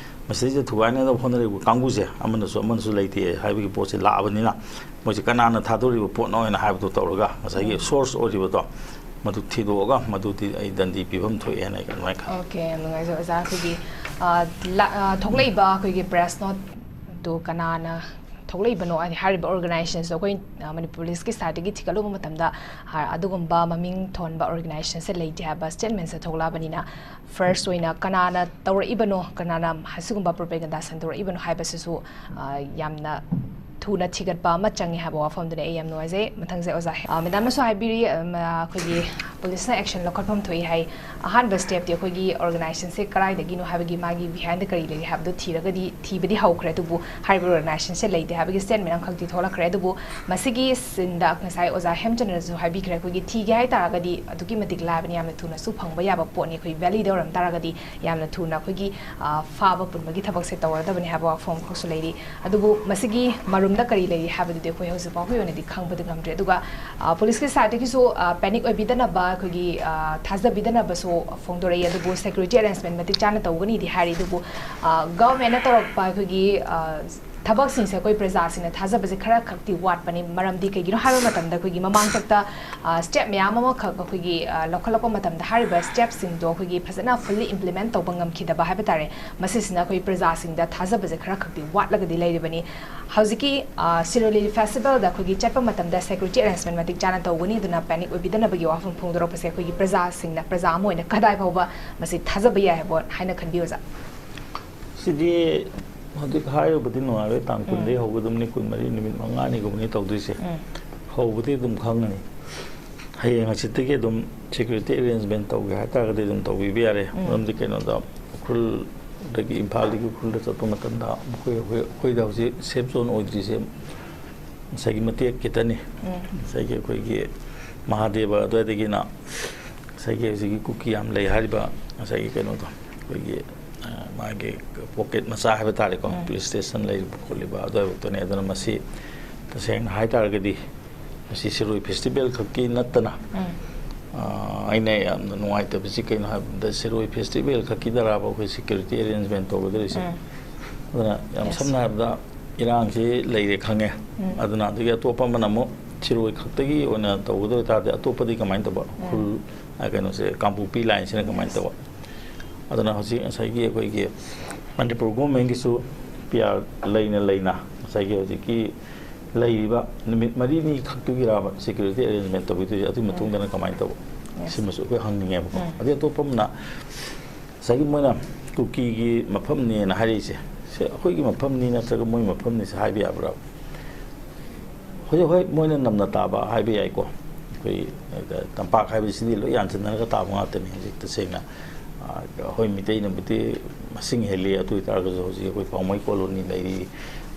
ꯃꯁꯤꯗꯩꯁꯤꯗ ꯊꯨꯒꯥꯏꯅꯅꯕ ꯍꯣꯠꯅꯔꯤꯕ ꯀꯥꯡꯕꯨꯁꯦ ꯑꯃꯅꯁꯨ ꯑꯃꯅꯁꯨ ꯂꯩꯇꯦ ꯍꯥꯏꯕꯒꯤ ꯄꯣꯠꯁꯦ ꯂꯥꯛꯑꯕꯅꯤꯅ, ꯃꯣꯏꯁꯦ ꯀꯅꯥꯅ ꯊꯥꯗꯣꯔꯤꯕ ꯄꯣꯠꯅꯣ ꯍꯥꯏꯅ ꯍꯥꯏꯕꯗꯣ ꯇꯧꯔꯒ ꯉꯁꯥꯏꯒꯤ ꯁꯣꯔꯁ ꯑꯣꯏꯔꯤꯕꯗꯣ ꯃꯗꯨ ꯊꯤꯗꯣꯛꯑꯒ ꯃꯗꯨꯗꯤ ꯑꯩ ꯗꯟꯗꯤ ꯄꯤꯐꯝ ꯊꯣꯛꯑꯦꯅ ꯑꯩ ꯑꯗꯨꯃꯥꯏꯅ ꯈꯜꯂꯤ꯫ Okay, ꯌꯥꯝ ꯅꯨꯡꯉꯥꯏꯖꯩ ꯑꯣꯖꯥ꯫ ꯑꯩꯈꯣꯏꯒꯤ, ꯑ, ꯂꯥ-, ꯑ, ꯊꯣꯛꯂꯛꯏꯕ ꯑꯩꯈꯣꯏꯒꯤ ꯄ꯭ꯔꯦꯁ ꯅꯣꯠꯇꯨ ꯀꯅꯥꯅ ꯊꯣꯛꯂꯛꯏꯕꯅꯣ, ꯍꯥꯏꯗꯤ ꯍꯥꯏꯔꯤꯕ ꯑꯣꯔꯒꯅꯥꯏꯖꯦꯁꯟꯁꯦ ꯑꯩꯈꯣꯏ, ꯑ, ꯃꯅꯤꯄꯨꯔ ꯄꯨꯂꯤꯁꯀꯤ ꯁꯥꯏꯠꯇꯒꯤ ꯊꯤꯒꯠꯂꯨꯕ ꯃꯇꯝꯗ, ꯑ, ꯑꯗꯨꯒꯨꯝꯕ ꯃꯃꯤꯡ ꯊꯣꯟꯕ ꯑꯣꯔꯒꯅꯥꯏꯖꯦꯁꯟꯁꯦ ꯂꯩꯇꯦ ꯍꯥꯏꯕ ꯁ꯭ꯇꯦꯠꯃꯦꯟꯁꯦ ꯊꯣꯛꯂꯛꯑꯕꯅꯤꯅ, ꯐꯥꯔꯁ ꯑꯣꯏꯅ ꯀꯅꯥꯅ ꯇꯧꯔꯛꯏꯕꯅꯣ, ꯀꯅꯥꯅ ꯑꯁꯤꯒꯨꯝꯕ ꯄ꯭ꯔꯣꯄꯦꯒꯟꯗꯥ ꯁꯟꯗꯣꯔꯛꯏꯕꯅꯣ ꯍꯥꯏꯕꯁꯤꯁꯨ, ꯑ, ꯌꯥꯝꯅ ꯊꯨꯅ ꯊꯤꯒꯠꯄ ꯑꯃ ꯆꯪꯉꯦ ꯍꯥꯏꯕ ꯋꯥꯐꯝꯗꯨꯅ ꯑꯩ ꯌꯥꯝ ꯅꯨꯡꯉꯥꯏꯖꯩ꯫ ꯃꯊꯪꯁꯦ ꯑꯣꯖꯥ, ꯑ, ꯃꯦꯗꯥꯝꯅꯁꯨ ꯍꯥꯏꯕꯤꯔꯤ, ꯑ, ꯃ-, ꯑꯩꯈꯣꯏꯒꯤ ꯄꯨꯂꯤꯁꯅ ꯑꯦꯛꯁꯟ ꯂꯧꯈꯠꯐꯝ ꯊꯣꯛꯏ ꯍꯥꯏ꯫ ꯑꯍꯥꯟꯕ ꯁ꯭ꯇꯦꯞꯇꯤ ꯑꯩꯈꯣꯏꯒꯤ ꯑꯣꯔꯒꯅꯥꯏꯖꯦꯁꯟꯁꯦ ꯀꯗꯥꯏꯗꯒꯤꯅꯣ ꯍꯥꯏꯕꯒꯤ, ꯃꯥꯒꯤ ꯕꯤꯍꯥꯏꯟꯗ ꯀꯔꯤ ꯂꯩꯒꯦ ꯍꯥꯏꯕꯗꯨ ꯊꯤꯔꯒꯗꯤ, ꯊꯤꯕꯗꯤ ꯍꯧꯈ꯭ꯔꯦ, ꯑꯗꯨꯕꯨ ꯍꯥꯏꯔꯤꯕ ꯑꯣꯔꯒꯅꯥꯏꯖꯦꯁꯟꯁꯦ ꯂꯩꯇꯦ ꯍꯥꯏꯕꯒꯤ ꯁ꯭ꯇꯦꯠꯃꯦꯟ ꯑꯃꯈꯛꯇꯤ ꯊꯣꯛꯂꯛꯈ꯭ꯔꯦ꯫ ꯑꯗꯨꯕꯨ ꯃꯁꯤꯒꯤ ꯁꯤꯟꯗ ꯉꯁꯥꯏ ꯑꯣꯖꯥ ꯍꯦꯝꯆꯟꯗ꯭ꯔꯁꯨ ꯍꯥꯏꯕꯤꯈ꯭ꯔꯦ, ꯑꯩꯈꯣꯏꯒꯤ ꯊꯤꯒꯦ ꯍꯥꯏ ꯇꯥꯔꯒꯗꯤ ꯑꯗꯨꯛꯀꯤ ꯃꯇꯤꯛ ꯂꯥꯏꯕꯅꯤ, ꯌꯥꯝꯅ ꯊꯨꯅꯁꯨ ꯐꯪꯕ ꯌꯥꯕ ꯄꯣꯠꯅꯤ꯫ ꯑꯩꯈꯣꯏ ꯚꯦꯂꯤꯗ ꯑꯣꯏꯔꯝ ꯇꯥꯔꯒꯗꯤ ꯌꯥꯝꯅ ꯊꯨꯅ ꯑꯩꯈꯣꯏꯒꯤ, ꯑ, ꯐꯥꯕ ꯄꯨꯟꯕꯒꯤ ꯊꯕꯛꯁꯦ ꯇꯧꯔꯗꯕꯅꯤ ꯍꯥꯏꯕ ꯋꯥꯐꯝ ꯑꯃꯈꯛꯁꯨ ꯂꯩꯔꯤ꯫ ꯑꯗꯨꯕꯨ ꯃꯁꯤꯒꯤ ꯃꯔꯨꯝꯗ ꯀꯔꯤ ꯂꯩꯔꯤ ꯍꯥꯏꯕꯗꯨꯗꯤ ꯑꯩꯈꯣꯏ ꯍꯧꯖꯤꯛ ꯐꯥꯎꯒꯤ ꯑꯣꯏꯅꯗꯤ ꯈꯪꯕꯗꯤ ꯉꯝꯗ꯭ꯔꯤ꯫ ꯑꯗꯨꯒ, ꯑ, ꯄꯨꯂꯤꯁꯀꯤ ꯁꯥꯏꯠꯇꯒꯤꯁꯨ, ꯑ, ꯄꯦꯅꯤꯛ ꯑꯣꯏꯕꯤꯗꯅꯕ, ꯑꯩꯈꯣꯏꯒꯤ, ꯑ, ꯊꯥꯖꯕꯤꯗꯅꯕꯁꯨ ꯐꯣꯡꯗꯣꯔꯛꯏ꯫ ꯑꯗꯨꯕꯨ ꯁꯦꯀ꯭ꯌꯨꯔꯤꯇꯤ ꯑꯦꯔꯦꯟꯖꯃꯦꯟ ꯃꯇꯤꯛ ꯆꯥꯅ ꯇꯧꯒꯅꯤꯗꯤ ꯍꯥꯏꯔꯤ꯫ ꯑꯗꯨꯕꯨ, ꯑ, ꯒꯚꯔꯟꯃꯦꯟꯅ ꯇꯧꯔꯛꯄ ꯑꯩꯈꯣꯏꯒꯤ, ꯑ, ꯊꯕꯛꯁꯤꯡꯁꯦ ꯑꯩꯈꯣꯏ ꯄ꯭ꯔꯖꯥꯁꯤꯡꯅ ꯊꯥꯖꯕꯁꯦ ꯈꯔ ꯈꯛꯇꯤ ꯋꯥꯠꯄꯅꯤ꯫ ꯃꯔꯝꯗꯤ ꯀꯩꯒꯤꯅꯣ ꯍꯥꯏꯕ ꯃꯇꯝꯗ ꯑꯩꯈꯣꯏꯒꯤ ꯃꯃꯥꯡ ꯆꯠꯇ, ꯑ, ꯁ꯭ꯇꯦꯞ ꯃꯌꯥꯝ ꯑꯃꯈꯛ ꯑꯩꯈꯣꯏꯒꯤ, ꯑ, ꯂꯧꯈꯠꯂꯛꯄ ꯃꯇꯝꯗ ꯍꯥꯏꯔꯤꯕ ꯁ꯭ꯇꯦꯞꯁꯤꯡꯗꯣ ꯑꯩꯈꯣꯏꯒꯤ ꯐꯖꯅ ꯐꯨꯜꯂꯤ ꯏꯝꯄ꯭ꯂꯤꯃꯦꯟ ꯇꯧꯕ ꯉꯝꯈꯤꯗꯕ ꯍꯥꯏꯕ ꯇꯥꯔꯦ꯫ ꯃꯁꯤꯁꯤꯅ ꯑꯩꯈꯣꯏ ꯄ꯭ꯔꯖꯥꯁꯤꯡꯗ ꯊꯥꯖꯕꯁꯦ ꯈꯔ ꯈꯛꯇꯤ ꯋꯥꯠꯂꯒꯗꯤ ꯂꯩꯔꯤꯕꯅꯤ꯫ ꯍꯧꯖꯤꯛꯀꯤ, ꯑ, ꯁꯤꯔꯣꯏ ꯂꯤꯂꯤ ꯐꯦꯁꯇꯤꯚꯦꯜꯗ ꯑꯩꯈꯣꯏꯒꯤ ꯆꯠꯄ ꯃꯇꯝꯗ ꯁꯦꯀ꯭ꯌꯨꯔꯤꯇꯤ ꯑꯦꯔꯦꯟꯖꯃꯦꯟ ꯃꯇꯤꯛ ꯆꯥꯅ ꯇꯧꯒꯅꯤ, ꯑꯗꯨꯅ ꯄꯦꯅꯤꯛ ꯑꯣꯏꯕꯤꯗꯅꯕꯒꯤ ꯋꯥꯐꯝ ꯐꯣꯡꯗꯣꯔꯛꯄꯁꯦ ꯑꯩꯈꯣꯏꯒꯤ ꯄ꯭ꯔꯖꯥꯁꯤꯡꯅ, ꯄ꯭ꯔꯖꯥ ꯑꯃ ꯑꯣꯏꯅ ꯀꯗꯥꯏ ꯐꯥꯎꯕ ꯃꯁꯤ ꯊꯥꯖꯕ ꯌꯥꯏ ꯍꯥꯏꯕ ꯍꯥꯏꯅ ꯈꯟꯕꯤ ꯑꯣꯖꯥ? ꯁꯤꯗꯤ ꯍꯧꯖꯤꯛ ꯍꯥꯏꯔꯨꯕꯗꯤ ꯅꯨꯡꯉꯥꯏꯔꯣꯏ, ꯇꯥꯡ ꯀꯨꯟꯗꯒꯤ ꯎꯝ꯫ ꯍꯧꯒꯗꯕꯅꯤ, ꯀꯨꯟꯃꯔꯤ, ꯅꯨꯃꯤꯠ ꯃꯉꯥꯅꯤꯒꯨꯝꯕꯅꯤ ꯇꯧꯗꯣꯏꯁꯦ꯫ ꯎꯝ꯫ ꯍꯧꯕꯗꯤ ꯑꯗꯨꯝ ꯈꯪꯒꯅꯤ꯫ ꯍꯌꯦꯡ ꯍꯪꯆꯤꯠꯇꯒꯤ ꯑꯗꯨꯝ ꯁꯦꯀ꯭ꯌꯨꯔꯤꯇꯤ ꯑꯦꯔꯦꯟꯖꯃꯦꯟ ꯇꯧꯒꯦ ꯍꯥꯏ ꯇꯥꯔꯒꯗꯤ ꯑꯗꯨꯝ ꯇꯧꯕꯤꯕ ꯌꯥꯔꯦ꯫ ꯎꯝ꯫ ꯃꯔꯝꯗꯤ ꯀꯩꯅꯣꯗ ꯎꯈ꯭ꯔꯨꯜꯗꯒꯤ, ꯏꯝꯐꯥꯜꯗꯒꯤ ꯎꯈ꯭ꯔꯨꯜꯗ ꯆꯠꯄ ꯃꯇꯝꯗ ꯃꯈꯣꯏ, ꯑꯩꯈꯣꯏ, ꯑꯩꯈꯣꯏꯗ ꯍꯧꯖꯤꯛ ꯁꯦꯐ ꯖꯣꯟ ꯑꯣꯏꯗ꯭ꯔꯤꯁꯦ ꯉꯁꯥꯏꯒꯤ ꯃꯇꯦꯛ ꯈꯤꯇꯅꯤ꯫ ꯎꯝ꯫ ꯉꯁꯥꯏꯒꯤ ꯑꯩꯈꯣꯏꯒꯤ ꯃꯍꯥꯗꯦꯕ ꯑꯗꯨꯋꯥꯏꯗꯒꯤꯅ ꯉꯁꯥꯏꯒꯤ ꯍꯧꯖꯤꯛꯀꯤ ꯀꯨꯀꯤ ꯌꯥꯝ ꯂꯩ ꯍꯥꯏꯔꯤꯕ ꯉꯁꯥꯏꯒꯤ ꯀꯩꯅꯣꯗꯣ, ꯑꯩꯈꯣꯏꯒꯤ, ꯑ, ꯃꯥꯒꯤ ꯄꯣꯀꯦꯠ ꯃꯆꯥ ꯍꯥꯏꯕ ꯇꯥꯔꯦꯀꯣ, ꯎꯝ꯫ ꯄꯨꯂꯤꯁ ꯁ꯭ꯇꯦꯁꯟ ꯂꯩꯔꯤꯕ ꯈꯣꯠꯂꯤꯕ ꯑꯗꯨꯋꯥꯏꯐꯥꯎꯇꯅꯦ꯫ ꯑꯗꯨꯅ ꯃꯁꯤ ꯇꯁꯦꯡꯅ ꯍꯥꯏ ꯇꯥꯔꯒꯗꯤ ꯃꯁꯤ ꯁꯤꯔꯣꯏ ꯐꯦꯁꯇꯤꯚꯦꯜ ꯈꯛꯀꯤ ꯅꯠꯇꯅ ꯎꯝ꯫ ꯑꯥ, ꯑꯩꯅ ꯌꯥꯝꯅ ꯅꯨꯡꯉꯥꯏꯇꯕꯁꯤ ꯀꯩꯅꯣ ꯍꯥꯏꯕꯗ, ꯁꯤꯔꯣꯏ ꯐꯦꯁꯇꯤꯚꯦꯜ ꯈꯛꯀꯤꯗꯔꯕ ꯑꯩꯈꯣꯏ ꯁꯦꯀ꯭ꯌꯨꯔꯤꯇꯤ ꯑꯦꯔꯦꯟꯖꯃꯦꯟ ꯇꯧꯒꯗꯧꯔꯤꯁꯦ? ꯎꯝ. ꯑꯗꯨꯅ ꯌꯥꯝ Yes. ꯁꯝꯅ ꯍꯥꯏꯔꯕꯗ, ꯏꯔꯥꯡꯁꯤ ꯂꯩꯔꯦ ꯈꯪꯉꯦ꯫ ꯎꯝ. ꯑꯗꯨꯅ ꯑꯗꯒꯤ ꯑꯇꯣꯞꯄ ꯑꯃꯅ ꯑꯃꯨꯛ ꯁꯤꯔꯣꯏ ꯈꯛꯇꯒꯤ ꯑꯣꯏꯅ ꯇꯧꯒꯗꯧ ꯇꯥꯔꯗꯤ, ꯑꯇꯣꯞꯄꯗꯤ ꯀꯃꯥꯏꯅ ꯇꯧꯕ? ꯎꯝ. ꯎꯈ꯭ꯔꯨꯜ, ꯑ, ꯀꯩꯅꯣꯁꯦ, ꯀꯥꯡꯄꯣꯛꯄꯤ ꯂꯥꯏꯟꯁꯤꯅ ꯀꯃꯥꯏꯅ Yes. ꯇꯧꯕ? ꯑꯗꯨꯅ ꯍꯧꯖꯤꯛ ꯉꯁꯥꯏꯒꯤ ꯑꯩꯈꯣꯏꯒꯤ ꯃꯅꯤꯄꯨꯔ ꯒꯣꯔꯃꯦꯟꯒꯤꯁꯨ ꯄꯤ ꯑꯥꯔ ꯂꯩꯅ ꯂꯩꯅ ꯉꯁꯥꯏꯒꯤ ꯍꯧꯖꯤꯛꯀꯤ ꯂꯩꯔꯤꯕ ꯅꯨꯃꯤꯠ ꯃꯔꯤꯅꯤ ꯈꯛꯇꯨꯒꯤꯔꯕ ꯁꯦꯀ꯭ꯌꯨꯔꯤꯇꯤ ꯑꯦꯔꯦꯟꯖꯃꯦꯟ ꯇꯧꯕꯤꯗꯣꯏꯁꯦ? ꯑꯗꯨꯒꯤ ꯎꯝ. ꯃꯇꯨꯡꯗꯅ ꯀꯃꯥꯏꯅ ꯇꯧꯕ? Yes. ꯁꯤꯃꯁꯨ ꯑꯩꯈꯣꯏ ꯍꯪꯅꯤꯡꯉꯦꯕꯀꯣ꯫ ꯎꯝ. ꯑꯗꯩ ꯑꯇꯣꯞꯄ ꯑꯃꯅ ꯉꯁꯥꯏꯒꯤ ꯃꯣꯏꯅ ꯀꯨꯀꯤꯒꯤ ꯃꯐꯝꯅꯦꯅ ꯍꯥꯏꯔꯛꯏꯁꯦ, ꯁꯦ ꯑꯩꯈꯣꯏꯒꯤ ꯃꯐꯝꯅꯤ ꯅꯠꯇ꯭ꯔꯒ ꯃꯣꯏ ꯃꯐꯝꯅꯤ ꯁꯦ ꯍꯥꯏꯕ ꯌꯥꯕ꯭ꯔꯥ? ꯍꯧꯖꯤꯛ ꯍꯣꯏ, ꯃꯣꯏꯅ ꯅꯝꯅ ꯇꯥꯕ ꯍꯥꯏꯕ ꯌꯥꯏꯀꯣ꯫ ꯑꯩꯈꯣꯏ, ꯑ, ꯇꯝꯄꯥꯛ ꯍꯥꯏꯕꯁꯤꯗꯤ ꯂꯣꯏ ꯌꯥꯟꯁꯤꯟꯅꯔꯒ ꯇꯥꯕ ꯉꯥꯛꯇꯅꯤ ꯍꯧꯖꯤꯛ ꯇꯁꯦꯡꯅ꯫ ꯑ, ꯑꯩꯈꯣꯏ ꯃꯤꯇꯩꯅꯕꯨꯗꯤ ꯃꯁꯤꯡ ꯍꯦꯜꯂꯤ, ꯑꯗꯨ ꯑꯣꯏꯇꯥꯔꯒꯁꯨ ꯍꯧꯖꯤꯛ ꯑꯩꯈꯣꯏ ꯄꯥꯎꯃꯩ ꯀꯣꯂꯣꯅꯤ ꯂꯩꯔꯤ,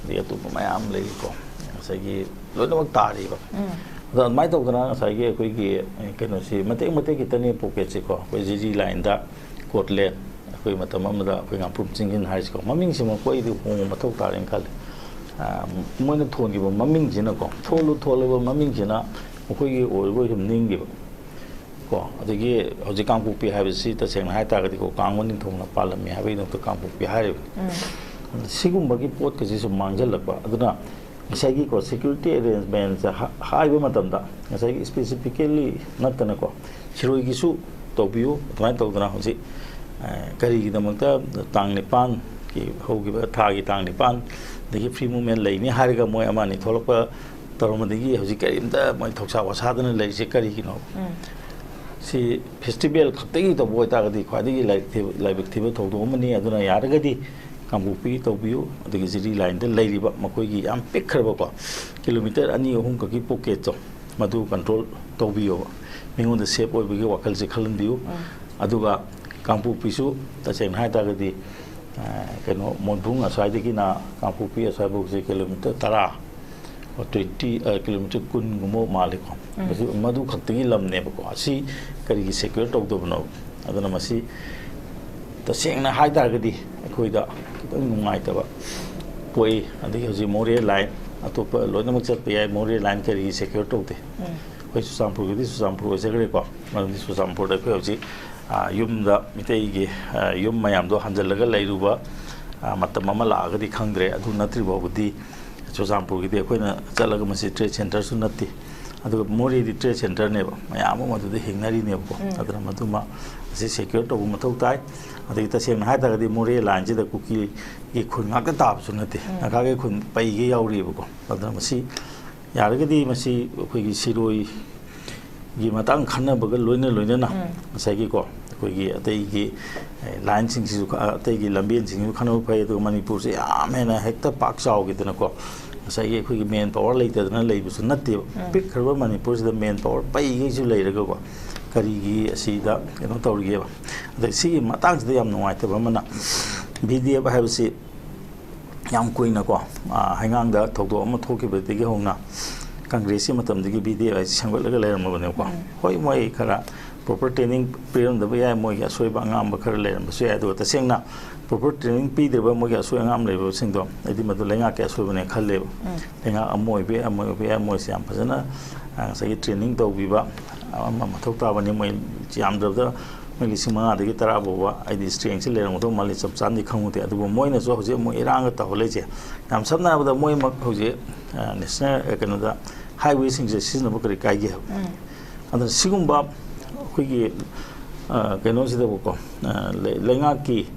ꯑꯗꯩ ꯑꯇꯣꯞꯄ ꯃꯌꯥꯝ ꯂꯩꯔꯤꯀꯣ, ꯉꯁꯥꯏꯒꯤ ꯂꯣꯏꯅꯃꯛ ꯇꯥꯔꯤꯕ꯫ ꯎꯝ. ꯑꯗꯣ ꯑꯗꯨꯃꯥꯏꯅ ꯇꯧꯗꯅ ꯉꯁꯥꯏꯒꯤ ꯑꯩꯈꯣꯏꯒꯤ, ꯑ, ꯀꯩꯅꯣꯁꯤ ꯃꯇꯦꯛ ꯃꯇꯦꯛ ꯈꯤꯇꯅꯤ ꯄꯣꯀꯦꯠꯁꯤꯀꯣ, ꯑꯩꯈꯣꯏ ꯖꯤꯔꯤ ꯂꯥꯏꯟꯗ ꯀꯣꯠꯂꯦ, ꯑꯩꯈꯣꯏ ꯃꯇꯝ ꯑꯃꯗ ꯑꯩꯈꯣꯏ ꯉꯥꯄ꯭ꯔꯨꯝ ꯆꯤꯡꯁꯤꯟ ꯍꯥꯏꯔꯤꯁꯤꯀꯣ, ꯃꯃꯤꯡꯁꯤꯃꯛꯄꯨ ꯑꯩꯗꯤ ꯍꯣꯡꯕ ꯃꯊꯧ ꯇꯥꯔꯦꯅ ꯈꯜꯂꯤ꯫ ꯑ, ꯃꯣꯏꯅ ꯊꯣꯟꯈꯤꯕ ꯃꯃꯤꯡꯁꯤꯅꯀꯣ, ꯊꯣꯜꯂꯨ ꯊꯣꯜꯂꯕ ꯃꯃꯤꯡꯁꯤꯅ ꯃꯈꯣꯏꯒꯤ ꯑꯣꯏꯔꯕꯣꯏ ꯁꯨꯝ ꯅꯤꯡꯈꯤꯕ ꯀꯣ꯫ ꯑꯗꯒꯤ ꯍꯧꯖꯤꯛ ꯀꯥꯡꯄꯣꯛꯄꯤ ꯍꯥꯏꯕꯁꯤ ꯇꯁꯦꯡꯅ ꯍꯥꯏꯇꯥꯔꯒꯗꯤꯀꯣ, ꯀꯥꯡꯕ ꯅꯤꯡꯊꯧꯅ ꯄꯥꯜꯂꯝꯃꯤ ꯍꯥꯏꯕꯒꯤꯗꯃꯛꯇ ꯀꯥꯡꯄꯣꯛꯄꯤ ꯍꯥꯏꯔꯤꯕꯅꯤ꯫ ꯎꯝ. ꯁꯤꯒꯨꯝꯕꯒꯤ ꯄꯣꯠꯀꯁꯤ ꯁꯨꯝ ꯃꯥꯡꯁꯤꯜꯂꯛꯄ꯫ ꯑꯗꯨꯅ ꯉꯁꯥꯏꯒꯤꯀꯣ, ꯁꯦꯀ꯭ꯌꯨꯔꯤꯇꯤ ꯑꯦꯔꯦꯟꯖꯃꯦꯟꯁꯦ ꯍꯥ-, ꯍꯥꯏꯕ ꯃꯇꯝꯗ ꯉꯁꯥꯏꯒꯤ ꯏꯁꯄꯦꯁꯤꯐꯤꯀꯦꯜꯂꯤ ꯅꯠꯇꯅꯀꯣ, ꯁꯤꯔꯣꯏꯒꯤꯁꯨ ꯇꯧꯕꯤꯌꯨ꯫ ꯑꯗꯨꯃꯥꯏꯅ ꯇꯧꯗꯅ ꯍꯧꯖꯤꯛ, ꯑ, ꯀꯔꯤꯒꯤꯗꯃꯛꯇ ꯇꯥꯡ ꯅꯤꯄꯥꯟꯒꯤ ꯍꯧꯈꯤꯕ ꯊꯥꯒꯤ ꯇꯥꯡ ꯅꯤꯄꯥꯟꯗꯒꯤ ꯐ꯭ꯔꯤ ꯃꯨꯞꯃꯦꯟ ꯂꯩꯅꯤ ꯍꯥꯏꯔꯒ ꯃꯣꯏ ꯑꯃ ꯑꯅꯤ ꯊꯣꯛꯂꯛꯄ ꯇꯧꯔꯝꯕꯗꯒꯤ ꯍꯧꯖꯤꯛ ꯀꯔꯤꯝꯇ ꯃꯣꯏ ꯊꯧꯁꯥ ꯋꯥꯁꯥꯗꯅ ꯂꯩꯔꯤꯁꯦ ꯀꯔꯤꯒꯤꯅꯣ? ꯎꯝ. ꯁꯤ ꯐꯦꯁꯇꯤꯚꯦꯜ ꯈꯛꯇꯒꯤ ꯇꯧꯕ ꯑꯣꯏꯇꯥꯔꯒꯗꯤ ꯈ꯭ꯋꯥꯏꯗꯒꯤ ꯂꯥꯏꯕꯛ ꯊꯤꯕ, ꯂꯥꯏꯕꯛ ꯊꯤꯕ ꯊꯧꯗꯣꯛ ꯑꯃꯅꯤ꯫ ꯑꯗꯨꯅ ꯌꯥꯔꯒꯗꯤ ꯀꯥꯡꯄꯣꯛꯄꯤ ꯇꯧꯕꯤꯌꯨ, ꯑꯗꯒꯤ ꯖꯤꯔꯤ ꯂꯥꯏꯟꯗ ꯂꯩꯔꯤꯕ ꯃꯈꯣꯏꯒꯤ ꯌꯥꯝ ꯄꯤꯛꯈ꯭ꯔꯕꯀꯣ, ꯀꯤꯂꯣꯃꯤꯇꯔ ꯑꯅꯤ ꯑꯍꯨꯝ ꯈꯛꯀꯤ ꯄꯣꯀꯦꯠꯇꯣ, ꯃꯗꯨ ꯀꯟꯇ꯭ꯔꯣꯜ ꯇꯧꯕꯤꯌꯣꯕ, ꯃꯤꯉꯣꯟꯗ ꯁꯦꯞ ꯑꯣꯏꯕꯒꯤ ꯋꯥꯈꯜꯁꯦ ꯈꯜꯍꯟꯕꯤꯌꯨ꯫ ꯎꯝ. ꯑꯗꯨꯒ ꯀꯥꯡꯄꯣꯛꯄꯤꯁꯨ ꯇꯁꯦꯡꯅ ꯍꯥꯏ ꯇꯥꯔꯒꯗꯤ, ꯑ, ꯀꯩꯅꯣ, ꯃꯣꯟꯕꯨꯡ ꯑꯁ꯭ꯋꯥꯏꯗꯒꯤꯅ ꯀꯥꯡꯄꯣꯛꯄꯤ ꯑꯁ꯭ꯋꯥꯏꯐꯥꯎꯁꯦ ꯀꯤꯂꯣꯃꯤꯇꯔ ꯇꯔꯥ, ꯇ꯭ꯋꯦꯟꯇꯤ, ꯑ, ꯀꯤꯂꯣꯃꯤꯇꯔ ꯀꯨꯟꯒꯨꯝꯕ ꯃꯥꯜꯂꯦꯀꯣ꯫ ꯎꯝ. ꯃꯁꯤ, ꯃꯗꯨ ꯈꯛꯇꯒꯤ ꯂꯝꯅꯦꯕꯀꯣ꯫ ꯑꯁꯤ ꯀꯔꯤꯒꯤ ꯁꯦꯀ꯭ꯌꯨꯔ ꯇꯧꯗꯕꯅꯣ? ꯑꯗꯨꯅ ꯃꯁꯤ ꯇꯁꯦꯡꯅ ꯍꯥꯏ ꯇꯥꯔꯒꯗꯤ ꯑꯩꯈꯣꯏꯗ ꯈꯤꯇꯪ ꯅꯨꯡꯉꯥꯏꯇꯕ ꯄꯣꯛꯏ꯫ ꯑꯗꯒꯤ ꯍꯧꯖꯤꯛ ꯃꯣꯔꯦ ꯂꯥꯏꯟ, ꯑꯇꯣꯞꯄ ꯂꯣꯏꯅꯃꯛ ꯆꯠꯄ ꯌꯥꯏ, ꯃꯣꯔꯦ ꯂꯥꯏꯟ ꯀꯔꯤꯒꯤ ꯁꯦꯀ꯭ꯌꯨꯔ ꯇꯧꯗꯦ? ꯎꯝ. ꯑꯩꯈꯣꯏ ꯆꯨꯔꯆꯥꯟꯄꯨꯔꯒꯤꯗꯤ ꯆꯨꯔꯆꯥꯟꯄꯨꯔ ꯑꯣꯏꯖꯈ꯭ꯔꯦꯀꯣ꯫ ꯃꯔꯝꯗꯤ ꯆꯨꯔꯆꯥꯟꯄꯨꯔꯗ ꯑꯩꯈꯣꯏ ꯍꯧꯖꯤꯛ, ꯑ, ꯌꯨꯝꯗ ꯃꯤꯇꯩꯒꯤ, ꯑ, ꯌꯨꯝ ꯃꯌꯥꯝꯗꯣ ꯍꯟꯖꯤꯜꯂꯒ ꯂꯩꯔꯨꯕ, ꯑ, ꯃꯇꯝ ꯑꯃ ꯂꯥꯛꯑꯒꯗꯤ ꯈꯪꯗ꯭ꯔꯦ꯫ ꯑꯗꯨ ꯅꯠꯇ꯭ꯔꯤ ꯐꯥꯎꯕꯗꯤ ꯆꯨꯔꯆꯥꯟꯄꯨꯔꯒꯤꯗꯤ ꯑꯩꯈꯣꯏꯅ ꯆꯠꯂꯒ ꯃꯁꯤ trade centreꯁꯨ ꯅꯠꯇꯦ꯫ ꯑꯗꯨꯒ ꯃꯣꯔꯦꯗꯤ trade centreꯅꯦꯕ, ꯃꯌꯥꯝ ꯑꯃ ꯃꯗꯨꯗ ꯍꯤꯡꯅꯔꯤꯅꯦꯕꯀꯣ꯫ ꯎꯝ꯫ ꯑꯗꯨꯅ ꯃꯗꯨꯃ ꯑꯁꯤ secure ꯇꯧꯕ ꯃꯊꯧ ꯇꯥꯏ꯫ ꯑꯗꯒꯤ ꯇꯁꯦꯡꯅ ꯍꯥꯏ ꯇꯥꯔꯒꯗꯤ ꯃꯣꯔꯦ lineꯁꯤꯗ ꯀꯨꯀꯤꯒꯤ ꯈꯨꯟ ꯉꯥꯛꯇ ꯇꯥꯕꯁꯨ ꯅꯠꯇꯦ, ꯎꯝ꯫ ꯅꯥꯒꯥꯒꯤ ꯈꯨꯟ ꯄꯩꯒꯩ ꯌꯥꯎꯔꯤꯕꯀꯣ꯫ ꯑꯗꯨꯅ ꯃꯁꯤ ꯌꯥꯔꯒꯗꯤ ꯃꯁꯤ ꯑꯩꯈꯣꯏꯒꯤ ꯁꯤꯔꯣꯏꯒꯤ ꯃꯇꯥꯡ ꯈꯟꯅꯕꯒ ꯂꯣꯏꯅ ꯂꯣꯏꯅꯅ ꯎꯝ꯫ ꯉꯁꯥꯏꯒꯤꯀꯣ, ꯑꯩꯈꯣꯏꯒꯤ ꯑꯇꯩꯒꯤ, ꯑꯦ, lineꯁꯤꯡꯁꯤꯁꯨ ꯈ-, ꯑꯇꯩꯒꯤ ꯂꯝꯕꯦꯟꯁꯤꯡꯁꯤꯁꯨ ꯈꯟꯅꯕ ꯐꯩ꯫ ꯑꯗꯨꯒ ꯃꯅꯤꯄꯨꯔꯁꯦ ꯌꯥꯝ ꯍꯦꯟꯅ ꯍꯦꯛꯇ ꯄꯥꯛ ꯆꯥꯎꯈꯤꯗꯅꯀꯣ, ꯉꯁꯥꯏꯒꯤ ꯑꯩꯈꯣꯏꯒꯤ man power ꯂꯩꯇꯗꯅ ꯂꯩꯕꯁꯨ ꯅꯠꯇꯦꯕ꯫ ꯎꯝ꯫ ꯄꯤꯛꯈ꯭ꯔꯕ ꯃꯅꯤꯄꯨꯔꯁꯤꯗ man power ꯄꯩꯒꯩꯁꯨ ꯂꯩꯔꯒꯀꯣ, ꯀꯔꯤꯒꯤ ꯑꯁꯤꯗ ꯀꯩꯅꯣ ꯇꯧꯔꯤꯒꯦꯕ? ꯑꯗ ꯁꯤꯒꯤ ꯃꯇꯥꯡꯁꯤꯗ ꯌꯥꯝ ꯅꯨꯡꯉꯥꯏꯇꯕ ꯑꯃꯅ, VDF ꯍꯥꯏꯕꯁꯤ ꯌꯥꯝ ꯀꯨꯏꯅꯀꯣ, ꯑ, ꯍꯩꯉꯥꯡꯗ ꯊꯧꯗꯣꯛ ꯑꯃ ꯊꯣꯛꯈꯤꯕꯗꯒꯤ ꯍꯧꯅ ꯀꯪꯒ꯭ꯔꯦꯁꯀꯤ ꯃꯇꯝꯗꯒꯤ VDF ꯍꯥꯏꯁꯤ ꯁꯦꯝꯒꯠꯂꯒ ꯂꯩꯔꯝꯃꯕꯅꯦꯕꯀꯣ꯫ ꯎꯝ꯫ ꯍꯣꯏ, ꯃꯣꯏ ꯈꯔ proper training ꯄꯤꯔꯝꯗꯕ ꯌꯥꯏ, ꯃꯣꯏꯒꯤ ꯑꯁꯣꯏꯕ ꯑꯉꯥꯝꯕ ꯈꯔ ꯂꯩꯔꯝꯕꯁꯨ ꯌꯥꯏ, ꯑꯗꯨꯒ ꯇꯁꯦꯡꯅ proper training ꯄꯤꯗ꯭ꯔꯤꯕ ꯃꯣꯏꯒꯤ ꯑꯁꯣꯏ ꯑꯉꯥꯝ ꯂꯩꯕꯁꯤꯡꯗꯣ, ꯑꯩꯗꯤ ꯃꯗꯨ ꯂꯩꯉꯥꯛꯀꯤ ꯑꯁꯣꯏꯕꯅꯦ ꯈꯜꯂꯦꯕ꯫ ꯎꯝ꯫ ꯂꯩꯉꯥꯛ ꯑꯃ ꯑꯣꯏꯕ ꯌꯥꯏ, ꯑꯃ ꯑꯣꯏꯕ ꯌꯥꯏ, ꯃꯣꯏꯁꯦ ꯌꯥꯝ ꯐꯖꯅ, ꯑ, ꯉꯁꯥꯏꯒꯤ training ꯇꯧꯕꯤꯕ ꯑꯃ ꯃꯊꯧ ꯇꯥꯕꯅꯤ꯫ ꯃꯣꯏ ꯌꯥꯝꯗ꯭ꯔꯕꯗ ꯃꯣꯏ ꯂꯤꯁꯤꯡ ꯃꯉꯥꯗꯒꯤ ꯇꯔꯥ ꯐꯥꯎꯕ ꯑꯩꯗꯤ strengthꯁꯤ ꯂꯩꯔꯝꯒꯗꯧ ꯃꯥꯜꯂꯤ, ꯆꯞ ꯆꯥꯅꯗꯤ ꯈꯪꯉꯨꯗꯦ꯫ ꯑꯗꯨꯕꯨ ꯃꯣꯏꯅꯁꯨ ꯍꯧꯖꯤꯛ ꯃꯣꯏ ꯏꯔꯥꯡꯒ ꯇꯧꯍꯜꯂꯛꯏꯁꯦ, ꯌꯥꯝ ꯁꯝꯅ ꯍꯥꯏꯔꯕꯗ ꯃꯣꯏꯃꯛ ꯍꯧꯖꯤꯛ, ꯑ, national, ꯑ, ꯀꯩꯅꯣꯗ highwayꯁꯤꯡꯁꯦ ꯁꯤꯖꯤꯟꯅꯕ ꯀꯔꯤ ꯀꯥꯏꯒꯦ ꯍꯥꯏꯕ? ꯎꯝ꯫ ꯑꯗꯨꯅ ꯁꯤꯒꯨꯝꯕ ꯑꯩꯈꯣꯏꯒꯤ, ꯑ, ꯀꯩꯅꯣꯁꯤꯗꯕꯨꯀꯣ, ꯑ, ꯂꯩ-, ꯂꯩꯉꯥꯛꯀꯤ,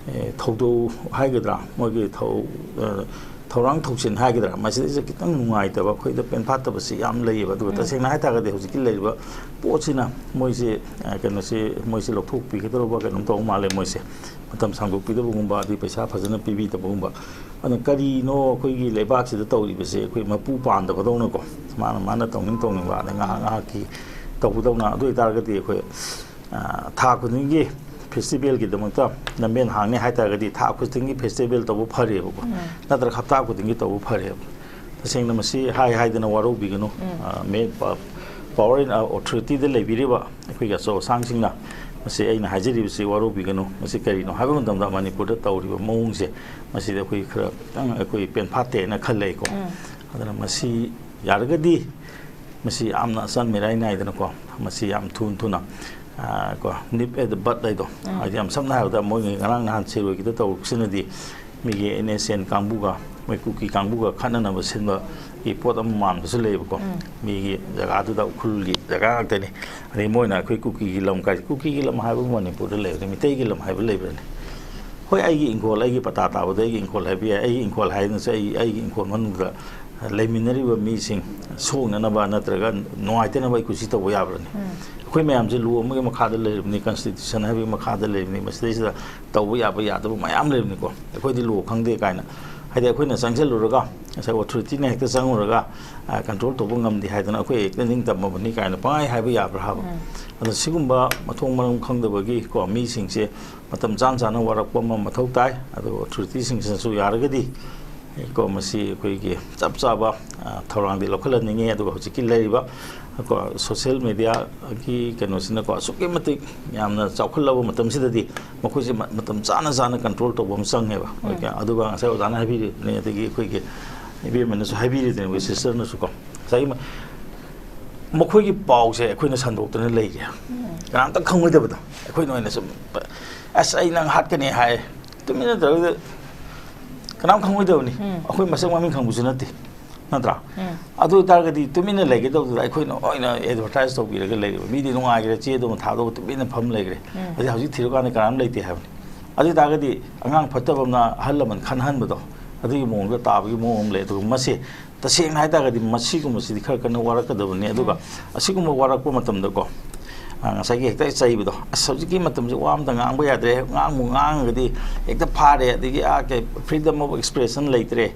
ꯑꯦ, ꯊꯧꯗꯧ ꯍꯥꯏꯒꯗ꯭ꯔꯥ, ꯃꯣꯏꯒꯤ ꯊꯧ-, ꯑ, ꯊꯧꯔꯥꯡ ꯊꯧꯁꯤꯟ ꯍꯥꯏꯒꯗ꯭ꯔꯥ, ꯃꯁꯤꯗꯩꯁꯤꯗ ꯈꯤꯇꯪ ꯅꯨꯡꯉꯥꯏꯇꯕ, ꯑꯩꯈꯣꯏꯗ ꯄꯦꯟꯐꯥꯠꯇꯕꯁꯤ ꯌꯥꯝ ꯂꯩꯌꯦꯕ꯫ ꯑꯗꯨꯒ ꯎꯝ꯫ ꯇꯁꯦꯡꯅ ꯍꯥꯏ ꯇꯥꯔꯒꯗꯤ ꯍꯧꯖꯤꯛꯀꯤ ꯂꯩꯔꯤꯕ ꯄꯣꯠꯁꯤꯅ ꯃꯣꯏꯁꯤ, ꯑ, ꯀꯩꯅꯣꯁꯤ, ꯃꯣꯏꯁꯤ ꯂꯧꯊꯣꯛꯄꯤꯒꯗꯧꯔꯕ ꯀꯩꯅꯣꯝ ꯇꯧꯕ ꯃꯥꯜꯂꯦ ꯃꯣꯏꯁꯦ꯫ ꯃꯇꯝ ꯁꯥꯡꯗꯣꯛꯄꯤꯗꯕꯒꯨꯝꯕ, ꯑꯗꯩ ꯄꯩꯁꯥ ꯐꯖꯅ ꯄꯤꯕꯤꯗꯕꯒꯨꯝꯕ꯫ ꯑꯗꯨꯅ ꯀꯔꯤꯅꯣ ꯑꯩꯈꯣꯏꯒꯤ ꯂꯩꯕꯥꯛꯁꯤꯗ ꯇꯧꯔꯤꯕꯁꯦ? ꯑꯩꯈꯣꯏ ꯃꯄꯨ ꯄꯥꯟꯗꯕꯗꯧꯅꯀꯣ, ꯃꯥꯅ, ꯃꯥꯅ ꯇꯧꯅꯤꯡ ꯇꯧꯅꯤꯡꯕ, ꯑꯗꯩ ꯉꯥꯏꯍꯥꯛ ꯉꯥꯏꯍꯥꯛꯀꯤ ꯇꯧꯕꯗꯧꯅ꯫ ꯑꯗꯨ ꯑꯣꯏꯇꯥꯔꯒꯗꯤ ꯑꯩꯈꯣꯏ, ꯑ, ꯊꯥ ꯈꯨꯗꯤꯡꯒꯤ festivalꯒꯤꯗꯃꯛꯇ ꯂꯝꯕꯦꯟ ꯍꯥꯡꯅꯤ ꯍꯥꯏꯇꯥꯔꯒꯗꯤ ꯊꯥ ꯈꯨꯗꯤꯡꯒꯤ festival ꯇꯧꯕ ꯐꯔꯦꯕꯀꯣ, ꯎꯝ꯫ ꯅꯠꯇ꯭ꯔꯒ ꯍꯞꯇꯥ ꯈꯨꯗꯤꯡꯒꯤ ꯇꯧꯕ ꯐꯔꯦꯕ꯫ ꯇꯁꯦꯡꯅ ꯃꯁꯤ ꯍꯥꯏ ꯍꯥꯏꯗꯅ ꯋꯥꯔꯧꯕꯤꯒꯅꯨ꯫ ꯎꯝ꯫ ꯑ, ꯃꯦ-, ꯄ-, power in, ꯑ, authorityꯗ ꯂꯩꯕꯤꯔꯤꯕ ꯑꯩꯈꯣꯏꯒꯤ ꯑꯆꯧ ꯑꯁꯥꯡꯁꯤꯡꯅ ꯃꯁꯤ ꯑꯩꯅ ꯍꯥꯏꯖꯔꯤꯕꯁꯤ ꯋꯥꯔꯧꯕꯤꯒꯅꯨ꯫ ꯃꯁꯤ ꯀꯔꯤꯅꯣ ꯍꯥꯏꯕ ꯃꯇꯝꯗ ꯃꯅꯤꯄꯨꯔꯗ ꯇꯧꯔꯤꯕ ꯃꯑꯣꯡꯁꯦ, ꯃꯁꯤꯗ ꯑꯩꯈꯣꯏ ꯈꯔ ꯈꯤꯇꯪ ꯑꯩꯈꯣꯏ ꯄꯦꯟꯐꯥꯠꯇꯦꯅ ꯈꯜꯂꯦ ꯑꯩꯀꯣ꯫ ꯎꯝ꯫ ꯑꯗꯨꯅ ꯃꯁꯤ ꯌꯥꯔꯒꯗꯤ ꯃꯁꯤ ꯌꯥꯝꯅ ꯑꯆꯝ ꯃꯤꯔꯥꯏ ꯅꯥꯏꯗꯅꯀꯣ, ꯃꯁꯤ ꯌꯥꯝ ꯊꯨꯅ ꯊꯨꯅ, ꯑ, ꯀꯣ, nip at the bud ꯍꯥꯏꯗꯣ꯫ ꯎꯝ꯫ ꯍꯥꯏꯗꯤ ꯌꯥꯝ ꯁꯝꯅ ꯍꯥꯏꯔꯕꯗ ꯃꯣꯏꯒꯤ ꯉꯔꯥꯡ ꯅꯍꯥꯟ ꯁꯤꯔꯣꯏꯒꯤꯗ ꯇꯧꯔꯛꯁꯤꯅꯗꯤ ꯃꯤꯒꯤ NSCN ꯀꯥꯡꯕꯨꯒ ꯃꯣꯏ ꯀꯨꯀꯤ ꯀꯥꯡꯕꯨꯒ ꯈꯠꯅꯅꯕ ꯁꯤꯟꯕꯒꯤ ꯄꯣꯠ ꯑꯃ ꯃꯥꯟꯕꯁꯨ ꯂꯩꯌꯦꯕꯀꯣ꯫ ꯎꯝ꯫ ꯃꯤꯒꯤ ꯖꯒꯥꯗꯨꯗ ꯎꯈ꯭ꯔꯨꯜꯒꯤ ꯖꯒꯥ ꯉꯥꯛꯇꯅꯤ꯫ ꯑꯗꯩ ꯃꯣꯏꯅ ꯑꯩꯈꯣꯏ ꯀꯨꯀꯤꯒꯤ ꯂꯝ ꯀꯥꯏ-, ꯀꯨꯀꯤꯒꯤ ꯂꯝ ꯍꯥꯏꯕ ꯃꯅꯤꯄꯨꯔꯗ ꯂꯩꯕꯅꯤ, ꯃꯤꯇꯩꯒꯤ ꯂꯝ ꯍꯥꯏꯕ ꯂꯩꯕ꯭ꯔꯅꯦ? ꯍꯣꯏ, ꯑꯩꯒꯤ ꯏꯪꯈꯣꯜ, ꯑꯩꯒꯤ ꯄꯇꯥ ꯇꯥꯕꯗ ꯑꯩꯒꯤ ꯏꯪꯈꯣꯜ ꯍꯥꯏꯕ ꯌꯥꯏ꯫ ꯑꯩꯒꯤ ꯏꯪꯈꯣꯜ ꯍꯥꯏꯗꯨꯅꯁꯨ ꯑꯩ, ꯑꯩꯒꯤ ꯏꯪꯈꯣꯜ ꯃꯅꯨꯡꯗ ꯂꯩꯃꯤꯟꯅꯔꯤꯕ ꯃꯤꯁꯤꯡ ꯁꯣꯛꯅꯅꯕ ꯅꯠꯇ꯭ꯔꯒ ꯅꯨꯡꯉꯥꯏꯇꯅꯕ ꯑꯩ ꯀꯨꯁꯤ ꯇꯧꯕ ꯌꯥꯕ꯭ꯔꯅꯤ? ꯎꯝ꯫ ꯑꯩꯈꯣꯏ ꯃꯌꯥꯝꯁꯦ ꯂꯣ ꯑꯃꯒꯤ ꯃꯈꯥꯗ ꯂꯩꯔꯤꯕꯅꯤ, constitution ꯍꯥꯏꯕꯒꯤ ꯃꯈꯥꯗ ꯂꯩꯔꯤꯕꯅꯤ, ꯃꯁꯤꯗꯩꯁꯤꯗ ꯇꯧꯕ ꯌꯥꯕ ꯌꯥꯗꯕ ꯃꯌꯥꯝ ꯂꯩꯕꯅꯤꯀꯣ꯫ ꯑꯩꯈꯣꯏꯗꯤ ꯂꯣ ꯈꯪꯗꯦ ꯀꯥꯏꯅ, ꯍꯥꯏꯗꯤ ꯑꯩꯈꯣꯏꯅ ꯆꯪꯁꯤꯜꯂꯨꯔꯒ ꯉꯁꯥꯏ authorityꯅ ꯍꯦꯛꯇ ꯆꯪꯉꯨꯔꯒ, ꯑ, control ꯇꯧꯕ ꯉꯝꯗꯦ ꯍꯥꯏꯗꯅ ꯑꯩꯈꯣꯏ ꯍꯦꯛꯇ ꯅꯤꯡꯇꯝꯃꯕꯅꯤ ꯀꯥꯏꯅ ꯄꯪꯍꯥꯏ ꯍꯥꯏꯕ ꯌꯥꯕ꯭ꯔꯥ ꯍꯥꯏꯕ? ꯎꯝ꯫ ꯑꯗꯣ ꯁꯤꯒꯨꯝꯕ ꯃꯊꯣꯡ ꯃꯔꯝ ꯈꯪꯗꯕꯒꯤ ꯀꯣ ꯃꯤꯁꯤꯡꯁꯦ ꯃꯇꯝ ꯆꯥꯅ ꯆꯥꯅ ꯋꯥꯔꯛꯄ ꯑꯃ ꯃꯊꯧ ꯇꯥꯏ꯫ ꯑꯗꯨꯒ authorityꯁꯤꯡꯁꯤꯅꯁꯨ ꯌꯥꯔꯒꯗꯤ ꯀꯣ ꯃꯁꯤ ꯑꯩꯈꯣꯏꯒꯤ ꯆꯞ ꯆꯥꯕ, ꯑ, ꯊꯧꯔꯥꯡꯗꯤ ꯂꯧꯈꯠꯍꯟꯅꯤꯡꯉꯤ꯫ ꯑꯗꯨꯒ ꯍꯧꯖꯤꯛꯀꯤ ꯂꯩꯔꯤꯕ ꯀꯣ social mediaꯒꯤ ꯀꯩꯅꯣꯁꯤꯅꯀꯣ ꯑꯁꯨꯛꯀꯤ ꯃꯇꯤꯛ ꯌꯥꯝꯅ ꯆꯥꯎꯈꯠꯂꯕ ꯃꯇꯝꯁꯤꯗꯗꯤ ꯃꯈꯣꯏꯁꯦ ꯃ-, ꯃꯇꯝ ꯆꯥꯅ ꯆꯥꯅ control ꯇꯧꯕ ꯑꯃ ꯆꯪꯉꯦꯕ꯫ ꯎꯝ꯫ ꯑꯗꯨꯒ ꯉꯁꯥꯏ ꯑꯣꯖꯥꯅ ꯍꯥꯏꯕꯤꯔꯤꯕꯅꯤ, ꯑꯗꯒꯤ ꯑꯩꯈꯣꯏꯒꯤ ꯏꯕꯦꯝꯃꯅꯁꯨ ꯍꯥꯏꯕꯤꯔꯤꯗꯨꯅꯦ, ꯑꯩꯈꯣꯏ sisterꯅꯁꯨ ꯀꯣ ꯉꯁꯥꯏꯒꯤ ꯃ-, ꯃꯈꯣꯏꯒꯤ ꯄꯥꯎꯁꯦ ꯑꯩꯈꯣꯏꯅ ꯁꯟꯗꯣꯛꯇꯅ ꯂꯩꯔꯦ꯫ ꯎꯝ꯫ ꯀꯅꯥꯝꯇ ꯈꯪꯉꯣꯏꯗꯕꯗꯣ ꯑꯩꯈꯣꯏꯅ ꯑꯣꯏꯅ ꯁꯨꯝ, "ꯑꯁ, ꯑꯩ ꯅꯪ ꯍꯥꯠꯀꯅꯤ" ꯍꯥꯏ, ꯇꯨꯃꯤꯟꯅ ꯇꯧꯔꯒ ꯀꯅꯥꯝ ꯈꯪꯉꯣꯏꯗꯕꯅꯤ꯫ ꯎꯝ꯫ ꯑꯩꯈꯣꯏ ꯃꯁꯛ ꯃꯃꯤꯡ ꯈꯪꯕꯁꯨ ꯅꯠꯇꯦ, ꯅꯠꯇ꯭ꯔꯥ? ꯎꯝ꯫ ꯑꯗꯨ ꯑꯣꯏꯇꯥꯔꯒꯗꯤ ꯇꯨꯃꯤꯟꯅ ꯂꯩꯒꯗꯧꯗꯨꯗ ꯑꯩꯈꯣꯏꯅ ꯑꯣꯏꯅ advertise ꯇꯧꯕꯤꯔꯒ ꯂꯩꯔꯤꯕ ꯃꯤꯗꯤ ꯅꯨꯡꯉꯥꯏꯈ꯭ꯔꯦ, ꯆꯦꯗꯨꯃ ꯊꯥꯗꯣꯛꯑꯒ ꯇꯨꯃꯤꯟꯅ ꯐꯝ ꯂꯩꯈ꯭ꯔꯦ꯫ ꯎꯝ꯫ ꯑꯗꯩ ꯍꯧꯖꯤꯛ ꯊꯤꯔꯀꯥꯟꯗ ꯀꯅꯥꯝ ꯂꯩꯇꯦ ꯍꯥꯏꯕꯅꯤ꯫ ꯑꯗꯨ ꯑꯣꯏꯇꯥꯔꯒꯗꯤ ꯑꯉꯥꯡ ꯐꯠꯇꯕ ꯑꯃꯅ ꯑꯍꯜ ꯂꯃꯟ ꯈꯟꯍꯟꯕꯗꯣ, ꯑꯗꯨꯒꯤ ꯃꯑꯣꯡꯗ ꯇꯥꯕꯒꯤ ꯃꯑꯣꯡ ꯑꯃ ꯂꯩ꯫ ꯑꯗꯨꯒ ꯃꯁꯤ ꯇꯁꯦꯡꯅ ꯍꯥꯏꯇꯥꯔꯒꯗꯤ ꯃꯁꯤꯒꯨꯝꯕꯁꯤꯗꯤ ꯈꯔ ꯀꯟꯅ ꯋꯥꯔꯛꯀꯗꯕꯅꯤ꯫ ꯑꯗꯨꯒ ꯎꯝ꯫ ꯑꯁꯤꯒꯨꯝꯕ ꯋꯥꯔꯛꯄ ꯃꯇꯝꯗꯀꯣ, ꯑ, ꯉꯁꯥꯏꯒꯤ ꯍꯦꯛꯇ ꯆꯩꯕꯗꯣ, "ꯑꯁ, ꯍꯧꯖꯤꯛꯀꯤ ꯃꯇꯝꯁꯦ ꯋꯥ ꯑꯝꯇ ꯉꯥꯡꯕ ꯌꯥꯗ꯭ꯔꯦ, ꯉꯥꯡꯕꯨ ꯉꯥꯡꯉꯒꯗꯤ ꯍꯦꯛꯇ ꯐꯥꯔꯦ, ꯑꯗꯒꯤ, ꯑꯥ, ꯀꯩ, freedom of expression ꯂꯩꯇ꯭ꯔꯦ"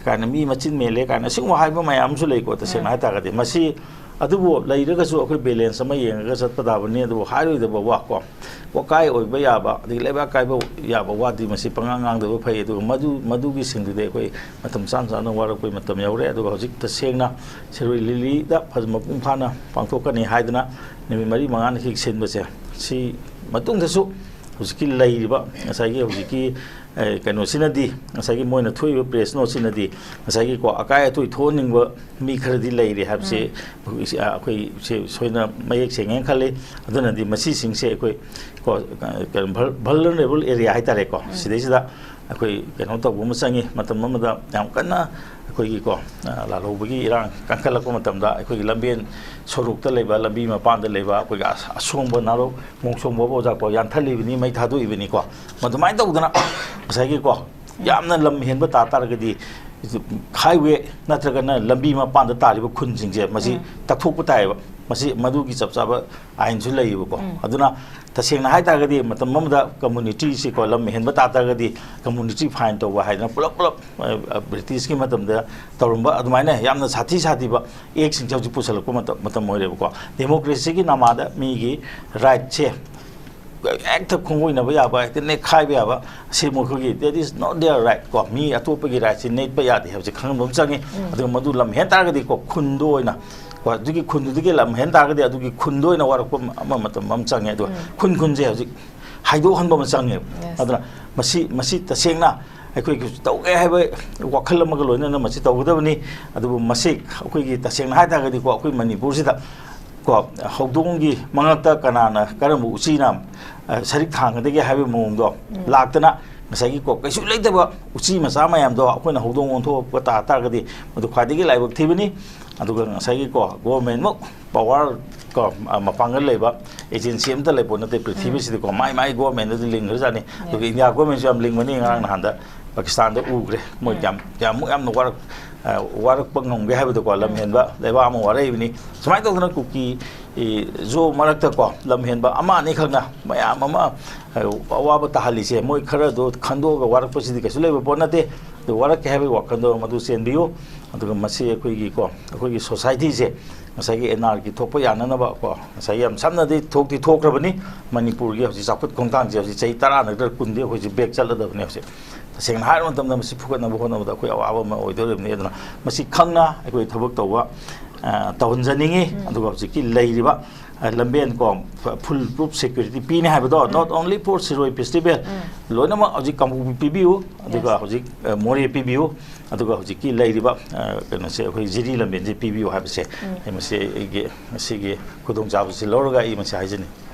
ꯀꯥꯏꯅ, "ꯃꯤ ꯃꯆꯤꯟ ꯃꯦꯜꯂꯦ" ꯀꯥꯏꯅ, ꯑꯁꯤꯒꯨꯝꯕ ꯍꯥꯏꯕ ꯃꯌꯥꯝ ꯑꯃꯁꯨ ꯂꯩꯀꯣ꯫ ꯇꯁꯦꯡꯅ ꯎꯝ꯫ ꯍꯥꯏꯇꯥꯔꯒꯗꯤ ꯃꯁꯤ, ꯑꯗꯨꯕꯨ ꯂꯩꯔꯒꯁꯨ ꯑꯩꯈꯣꯏ balance ꯑꯃ ꯌꯦꯡꯉꯒ ꯆꯠꯄ ꯇꯥꯕꯅꯤ꯫ ꯑꯗꯨꯕꯨ ꯍꯥꯏꯔꯣꯏꯗꯕ ꯋꯥ ꯀꯣ, ꯋꯥꯀꯥꯏ ꯑꯣꯏꯕ ꯌꯥꯕ, ꯑꯗꯒꯤ ꯂꯩꯕꯥꯛ ꯀꯥꯏꯕ ꯌꯥꯕ ꯋꯥꯗꯤ ꯃꯁꯤ ꯄꯉꯥꯡ ꯉꯥꯡꯗꯕ ꯐꯩ꯫ ꯑꯗꯨꯒ ꯃꯗꯨ, ꯃꯗꯨꯒꯤꯁꯤꯡꯗꯨꯗꯤ ꯑꯩꯈꯣꯏ ꯃꯇꯝ ꯆꯥꯅ ꯆꯥꯅ ꯋꯥꯔꯛꯄꯒꯤ ꯃꯇꯝ ꯌꯧꯔꯦ꯫ ꯑꯗꯨꯒ ꯍꯧꯖꯤꯛ ꯇꯁꯦꯡꯅ ꯁꯤꯔꯣꯏ ꯂꯤꯂꯤꯗ ꯐꯖ-, ꯃꯄꯨꯡ ꯐꯥꯅ ꯄꯥꯡꯊꯣꯛꯀꯅꯤ ꯍꯥꯏꯗꯅ ꯅꯨꯃꯤꯠ ꯃꯔꯤ ꯃꯉꯥꯅꯤ ꯍꯦꯛ ꯁꯤꯟꯕꯁꯦ, ꯁꯤ ꯃꯇꯨꯡꯗꯁꯨ ꯍꯧꯖꯤꯛꯀꯤ ꯂꯩꯔꯤꯕ ꯉꯁꯥꯏꯒꯤ ꯍꯧꯖꯤꯛꯀꯤ ꯑꯦ, ꯀꯩꯅꯣꯁꯤꯅꯗꯤ, ꯉꯁꯥꯏꯒꯤ ꯃꯣꯏꯅ ꯊꯣꯛꯏꯕ ꯄ꯭ꯔꯦꯁ ꯅꯣꯠꯁꯤꯅꯗꯤ ꯉꯁꯥꯏꯒꯤ ꯀꯣ, ꯑꯀꯥꯏ ꯑꯇꯣꯏ ꯊꯣꯛꯍꯟꯅꯤꯡꯕ ꯃꯤ ꯈꯔꯗꯤ ꯂꯩꯔꯤ ꯍꯥꯏꯕꯁꯦ, ꯑꯩꯈꯣꯏ ꯁꯤ-, ꯑ, ꯑꯩꯈꯣꯏ ꯁꯤ ꯁꯣꯏꯅ ꯃꯌꯦꯛ ꯁꯦꯡꯉꯦꯅ ꯈꯜꯂꯤ꯫ ꯑꯗꯨꯅꯗꯤ ꯃꯁꯤꯁꯤꯡꯁꯦ ꯑꯩꯈꯣꯏ ꯀꯣ, ꯀꯩꯅꯣ, ꯚꯜ-, ꯚꯜꯅꯔꯦꯕꯜ ꯑꯦꯔꯤꯌꯥ ꯍꯥꯏꯇꯥꯔꯦꯀꯣ, ꯁꯤꯗꯩꯁꯤꯗ ꯑꯩꯈꯣꯏ ꯀꯩꯅꯣ ꯇꯧꯕ ꯑꯃ ꯆꯪꯉꯤ꯫ ꯃꯇꯝ ꯑꯃꯗ ꯌꯥꯝ ꯀꯟꯅ ꯑꯩꯈꯣꯏꯒꯤ ꯀꯣ, ꯑ, ꯂꯥꯜꯍꯧꯕꯒꯤ ꯏꯔꯥꯡ ꯀꯟꯈꯠꯂꯛꯄ ꯃꯇꯝꯗ ꯑꯩꯈꯣꯏꯒꯤ ꯂꯝꯕꯦꯟ ꯁꯣꯔꯣꯛꯇ ꯂꯩꯕ, ꯂꯝꯕꯤ ꯃꯄꯥꯟꯗ ꯂꯩꯕ ꯑꯩꯈꯣꯏꯒꯤ ꯑꯁ-, ꯑꯁꯣꯡꯕ ꯅꯥꯔꯣꯛ ꯃꯣꯡꯁꯣꯡꯕ ꯑꯣꯖꯥ ꯀꯣ, ꯌꯥꯟꯊꯠꯂꯤꯕꯅꯤ, ꯃꯩ ꯊꯥꯗꯣꯛꯏꯕꯅꯤꯀꯣ꯫ ꯃꯗꯨꯃꯥꯏꯅ ꯇꯧꯗꯅ ꯉꯁꯥꯏꯒꯤ ꯀꯣ, ꯌꯥꯝꯅ ꯂꯝ ꯍꯦꯟꯕ ꯇꯥ ꯇꯥꯔꯒꯗꯤ ꯍꯥꯏꯋꯦ ꯅꯠꯇ꯭ꯔꯒꯅ ꯂꯝꯕꯤ ꯃꯄꯥꯟꯗ ꯇꯥꯔꯤꯕ ꯈꯨꯟꯁꯤꯡꯁꯦ ꯃꯁꯤ ꯎꯝ꯫ ꯇꯛꯊꯣꯛꯄ ꯇꯥꯏꯌꯦꯕ꯫ ꯃꯁꯤ ꯃꯗꯨꯒꯤ ꯆꯞ ꯆꯥꯕ ꯑꯥꯏꯟꯁꯨ ꯂꯩꯌꯦꯕꯀꯣ꯫ ꯎꯝ꯫ ꯑꯗꯨꯅ ꯇꯁꯦꯡꯅ ꯍꯥꯏ ꯇꯥꯔꯒꯗꯤ ꯃꯇꯝ ꯑꯃꯗ ꯀꯝꯃꯨꯅꯤꯇꯤꯁꯤꯀꯣ, ꯂꯝ ꯍꯦꯟꯕ ꯇꯥ ꯇꯥꯔꯒꯗꯤ ꯀꯝꯃꯨꯅꯤꯇꯤ ꯐꯥꯏꯟ ꯇꯧꯕ ꯍꯥꯏꯗꯅ ꯄꯨꯂꯞ ꯄꯨꯂꯞ, ꯑ, ꯑ, ꯕ꯭ꯔꯤꯇꯤꯁꯀꯤ ꯃꯇꯝꯗ ꯇꯧꯔꯝꯕ ꯑꯗꯨꯃꯥꯏꯅ ꯌꯥꯝꯅ ꯁꯥꯊꯤ ꯁꯥꯊꯤꯕ ꯑꯦꯛꯁꯤꯡꯁꯦ ꯍꯧꯖꯤꯛ ꯄꯨꯁꯜꯂꯛꯄ ꯃꯇꯝ, ꯃꯇꯝ ꯑꯣꯏꯔꯦꯕꯀꯣ꯫ ꯗꯦꯃꯣꯀ꯭ꯔꯦꯁꯤꯒꯤ ꯅꯃꯥꯗ ꯃꯤꯒꯤ ꯔꯥꯏꯠꯁꯦ ꯍꯦꯛꯇ ꯈꯣꯡꯒꯣꯏꯅꯕ ꯌꯥꯕ, ꯍꯦꯛꯇ ꯅꯦꯠꯈꯥꯏꯕ ꯌꯥꯕ, ꯁꯤ ꯃꯈꯣꯏꯒꯤ, that is not their right ꯀꯣ, ꯃꯤ ꯑꯇꯣꯞꯄꯒꯤ ꯔꯥꯏꯠꯁꯤ ꯅꯦꯠꯄ ꯌꯥꯗꯦ ꯍꯥꯏꯕꯁꯤ ꯈꯪꯍꯟꯕ ꯑꯃ ꯆꯪꯉꯤ꯫ ꯎꯝ꯫ ꯑꯗꯨꯒ ꯃꯗꯨ ꯂꯝ ꯍꯦꯟ ꯇꯥꯔꯒꯗꯤ ꯀꯣ, ꯈꯨꯟꯗ ꯑꯣꯏꯅ ꯀꯣ, ꯑꯗꯨꯒꯤ ꯈꯨꯟꯗꯨꯗꯒꯤ ꯂꯝ ꯍꯦꯟ ꯇꯥꯔꯒꯗꯤ ꯑꯗꯨꯒꯤ ꯈꯨꯟꯗ ꯑꯣꯏꯅ ꯋꯥꯔꯛꯄ ꯑꯃ, ꯃꯇꯝ ꯑꯃ ꯆꯪꯉꯦ꯫ ꯑꯗꯨꯒ ꯎꯝ꯫ ꯈꯨꯟ ꯈꯨꯟꯁꯦ ꯍꯧꯖꯤꯛ ꯍꯥꯏꯗꯣꯛꯍꯟꯕ ꯑꯃ ꯆꯪꯉꯦꯕ꯫ Yes꯫ ꯑꯗꯨꯅ ꯃꯁꯤ, ꯃꯁꯤ ꯇꯁꯦꯡꯅ ꯑꯩꯈꯣꯏꯒꯤ ꯇꯧꯒꯦ ꯍꯥꯏꯕ ꯋꯥꯈꯜ ꯑꯃꯒ ꯂꯣꯏꯅꯅ ꯃꯁꯤ ꯇꯧꯒꯗꯕꯅꯤ꯫ ꯑꯗꯨꯕꯨ ꯃꯁꯤ ꯑꯩꯈꯣꯏꯒꯤ ꯇꯁꯦꯡꯅ ꯍꯥꯏ ꯇꯥꯔꯒꯗꯤꯀꯣ, ꯑꯩꯈꯣꯏ ꯃꯅꯤꯄꯨꯔꯁꯤꯗ ꯀꯣ, ꯍꯧꯗꯣꯡꯒꯤ ꯃꯉꯛꯇ ꯀꯅꯥꯅ, ꯀꯔꯝꯕ ꯎꯆꯤꯅ, ꯑ, ꯁꯔꯤꯛ ꯊꯥꯡꯒꯗꯒꯦ ꯍꯥꯏꯕꯒꯤ ꯃꯑꯣꯡꯗꯣ ꯎꯝ꯫ ꯂꯥꯛꯇꯅ ꯉꯁꯥꯏꯒꯤ ꯀꯣ, ꯀꯩꯁꯨ ꯂꯩꯇꯕ ꯎꯆꯤ ꯃꯆꯥ ꯃꯌꯥꯝꯗꯣ ꯑꯩꯈꯣꯏꯅ ꯍꯧꯗꯣꯡ ꯑꯣꯟꯊꯣꯛꯄ ꯇꯥ ꯇꯥꯔꯒꯗꯤ ꯃꯗꯨ ꯈ꯭ꯋꯥꯏꯗꯒꯤ ꯂꯥꯏꯕꯛ ꯊꯤꯕꯅꯤ꯫ ꯑꯗꯨꯒ ꯉꯁꯥꯏꯒꯤ ꯀꯣ, ꯒꯣꯔꯃꯦꯟꯃꯨꯛ ꯄꯋꯥꯔ ꯀꯣ, ꯑ, ꯃꯄꯥꯡꯒꯜ ꯂꯩꯕ ꯑꯦꯖꯦꯟꯁꯤ ꯑꯝꯇ ꯂꯩꯄꯣꯠ ꯅꯠꯇꯦ ꯄ꯭ꯔꯤꯊꯤꯕꯤꯁꯤꯗꯀꯣ꯫ ꯎꯝ꯫ ꯃꯥꯏ ꯃꯥꯏ ꯒꯣꯔꯃꯦꯟꯗꯗꯤ ꯂꯤꯡꯈ꯭ꯔꯖꯥꯠꯅꯤ꯫ ꯑꯗꯨꯒ ꯏꯟꯗꯤꯌꯥ ꯒꯣꯔꯃꯦꯟꯁꯨ ꯌꯥꯝ ꯂꯤꯡꯕꯅꯤ꯫ ꯉꯔꯥꯡ ꯎꯝ꯫ ꯅꯍꯥꯟꯗ ꯄꯥꯀꯤꯁꯇꯥꯟꯗ ꯎꯈ꯭ꯔꯦ꯫ ꯃꯣꯏ ꯎꯝ꯫ ꯀꯌꯥꯝ, ꯀꯌꯥꯃꯨꯛ ꯌꯥꯝꯅ ꯋꯥꯔꯛ-, ꯑ, ꯋꯥꯔꯛꯄ ꯉꯝꯒꯦ ꯍꯥꯏꯕꯗꯀꯣ, ꯂꯝ ꯎꯝ꯫ ꯍꯦꯟꯕ ꯂꯩꯕꯥꯛ ꯑꯃ ꯋꯥꯔꯛꯏꯕꯅꯤ꯫ ꯁꯨꯃꯥꯏꯅ ꯇꯧꯗꯅ ꯀꯨꯀꯤ, ꯏ, ꯖꯣ ꯃꯔꯛꯇꯀꯣ, ꯂꯝ ꯍꯦꯟꯕ ꯑꯃ ꯑꯅꯤꯈꯛꯅ ꯃꯌꯥꯝ ꯑꯃ, ꯑ, ꯑꯋꯥꯕ ꯇꯥꯍꯜꯂꯤꯁꯦ, ꯃꯣꯏ ꯈꯔꯗꯣ ꯈꯟꯗꯣꯛꯑꯒ ꯋꯥꯔꯛꯄꯁꯤꯗꯤ ꯀꯩꯁꯨ ꯂꯩꯕ ꯄꯣꯠ ꯅꯠꯇꯦ꯫ ꯑꯗꯨ ꯋꯥꯔꯛꯀꯦ ꯍꯥꯏꯕꯒꯤ ꯋꯥꯈꯜꯗꯣ ꯃꯗꯨ ꯆꯦꯟꯕꯤꯌꯨ꯫ ꯑꯗꯨꯒ ꯃꯁꯤ ꯑꯩꯈꯣꯏꯒꯤꯀꯣ, ꯑꯩꯈꯣꯏꯒꯤ ꯁꯣꯁꯥꯏꯇꯤꯁꯦ ꯉꯁꯥꯏꯒꯤ ꯑꯦꯟ ꯑꯥꯔ ꯀꯤ ꯊꯣꯛꯄ ꯌꯥꯅꯅꯕ ꯀꯣ, ꯉꯁꯥꯏꯒꯤ ꯌꯥꯝ ꯁꯝꯅꯗꯤ ꯊꯣꯛꯇꯤ ꯊꯣꯛꯈ꯭ꯔꯕꯅꯤ꯫ ꯃꯅꯤꯄꯨꯔꯒꯤ ꯍꯧꯖꯤꯛ ꯆꯥꯎꯈꯠ ꯈꯣꯡꯊꯥꯡꯁꯦ ꯍꯧꯖꯤꯛ ꯆꯍꯤ ꯇꯔꯥ ꯅꯠꯇ꯭ꯔꯒ ꯀꯨꯟꯗꯤ ꯑꯩꯈꯣꯏꯁꯦ ꯕꯦꯛ ꯆꯠꯂꯗꯕꯅꯤ ꯍꯧꯖꯤꯛ꯫ ꯇꯁꯦꯡꯅ ꯍꯥꯏꯔꯕ ꯃꯇꯝꯗ ꯃꯁꯤ ꯐꯨꯒꯠꯅꯕ ꯍꯣꯠꯅꯕꯗ ꯑꯩꯈꯣꯏ ꯑꯋꯥꯕ ꯑꯃ ꯑꯣꯏꯗꯧꯔꯤꯕꯅꯤ꯫ ꯑꯗꯨꯅ ꯃꯁꯤ ꯈꯪꯅ ꯑꯩꯈꯣꯏ ꯊꯕꯛ ꯇꯧꯕ, ꯑ, ꯇꯧꯍꯟꯖꯅꯤꯡꯉꯤ꯫ ꯎꯝ꯫ ꯑꯗꯨꯒ ꯍꯧꯖꯤꯛꯀꯤ ꯂꯩꯔꯤꯕ ꯑ, ꯂꯝꯕꯦꯟ ꯀꯣ, full proof security ꯄꯤꯅꯤ ꯍꯥꯏꯕꯗꯣ, not only for Shirui festival, ꯂꯣꯏꯅꯃꯛ ꯍꯧꯖꯤꯛ ꯀꯥꯡꯄꯣꯛꯄꯤ ꯄꯤꯕꯤꯌꯨ, ꯑꯗꯨꯒ ꯍꯧꯖꯤꯛ, ꯑ, ꯃꯣꯔꯦ ꯄꯤꯕꯤꯌꯨ, ꯑꯗꯨꯒ ꯍꯧꯖꯤꯛꯀꯤ ꯂꯩꯔꯤꯕ, ꯑ, ꯀꯩꯅꯣꯁꯦ, ꯑꯩꯈꯣꯏ ꯖꯤꯔꯤ ꯂꯝꯕꯦꯟꯁꯦ ꯄꯤꯕꯤꯌꯨ ꯍꯥꯏꯕꯁꯦ, ꯑꯩ ꯃꯁꯤ ꯑꯩꯒꯤ ꯉꯁꯤꯒꯤ ꯈꯨꯗꯣꯡꯆꯥꯕꯁꯤ ꯂꯧꯔꯒ ꯑꯩ ꯃꯁꯤ ꯍꯥꯏꯖꯅꯤꯡꯏ꯫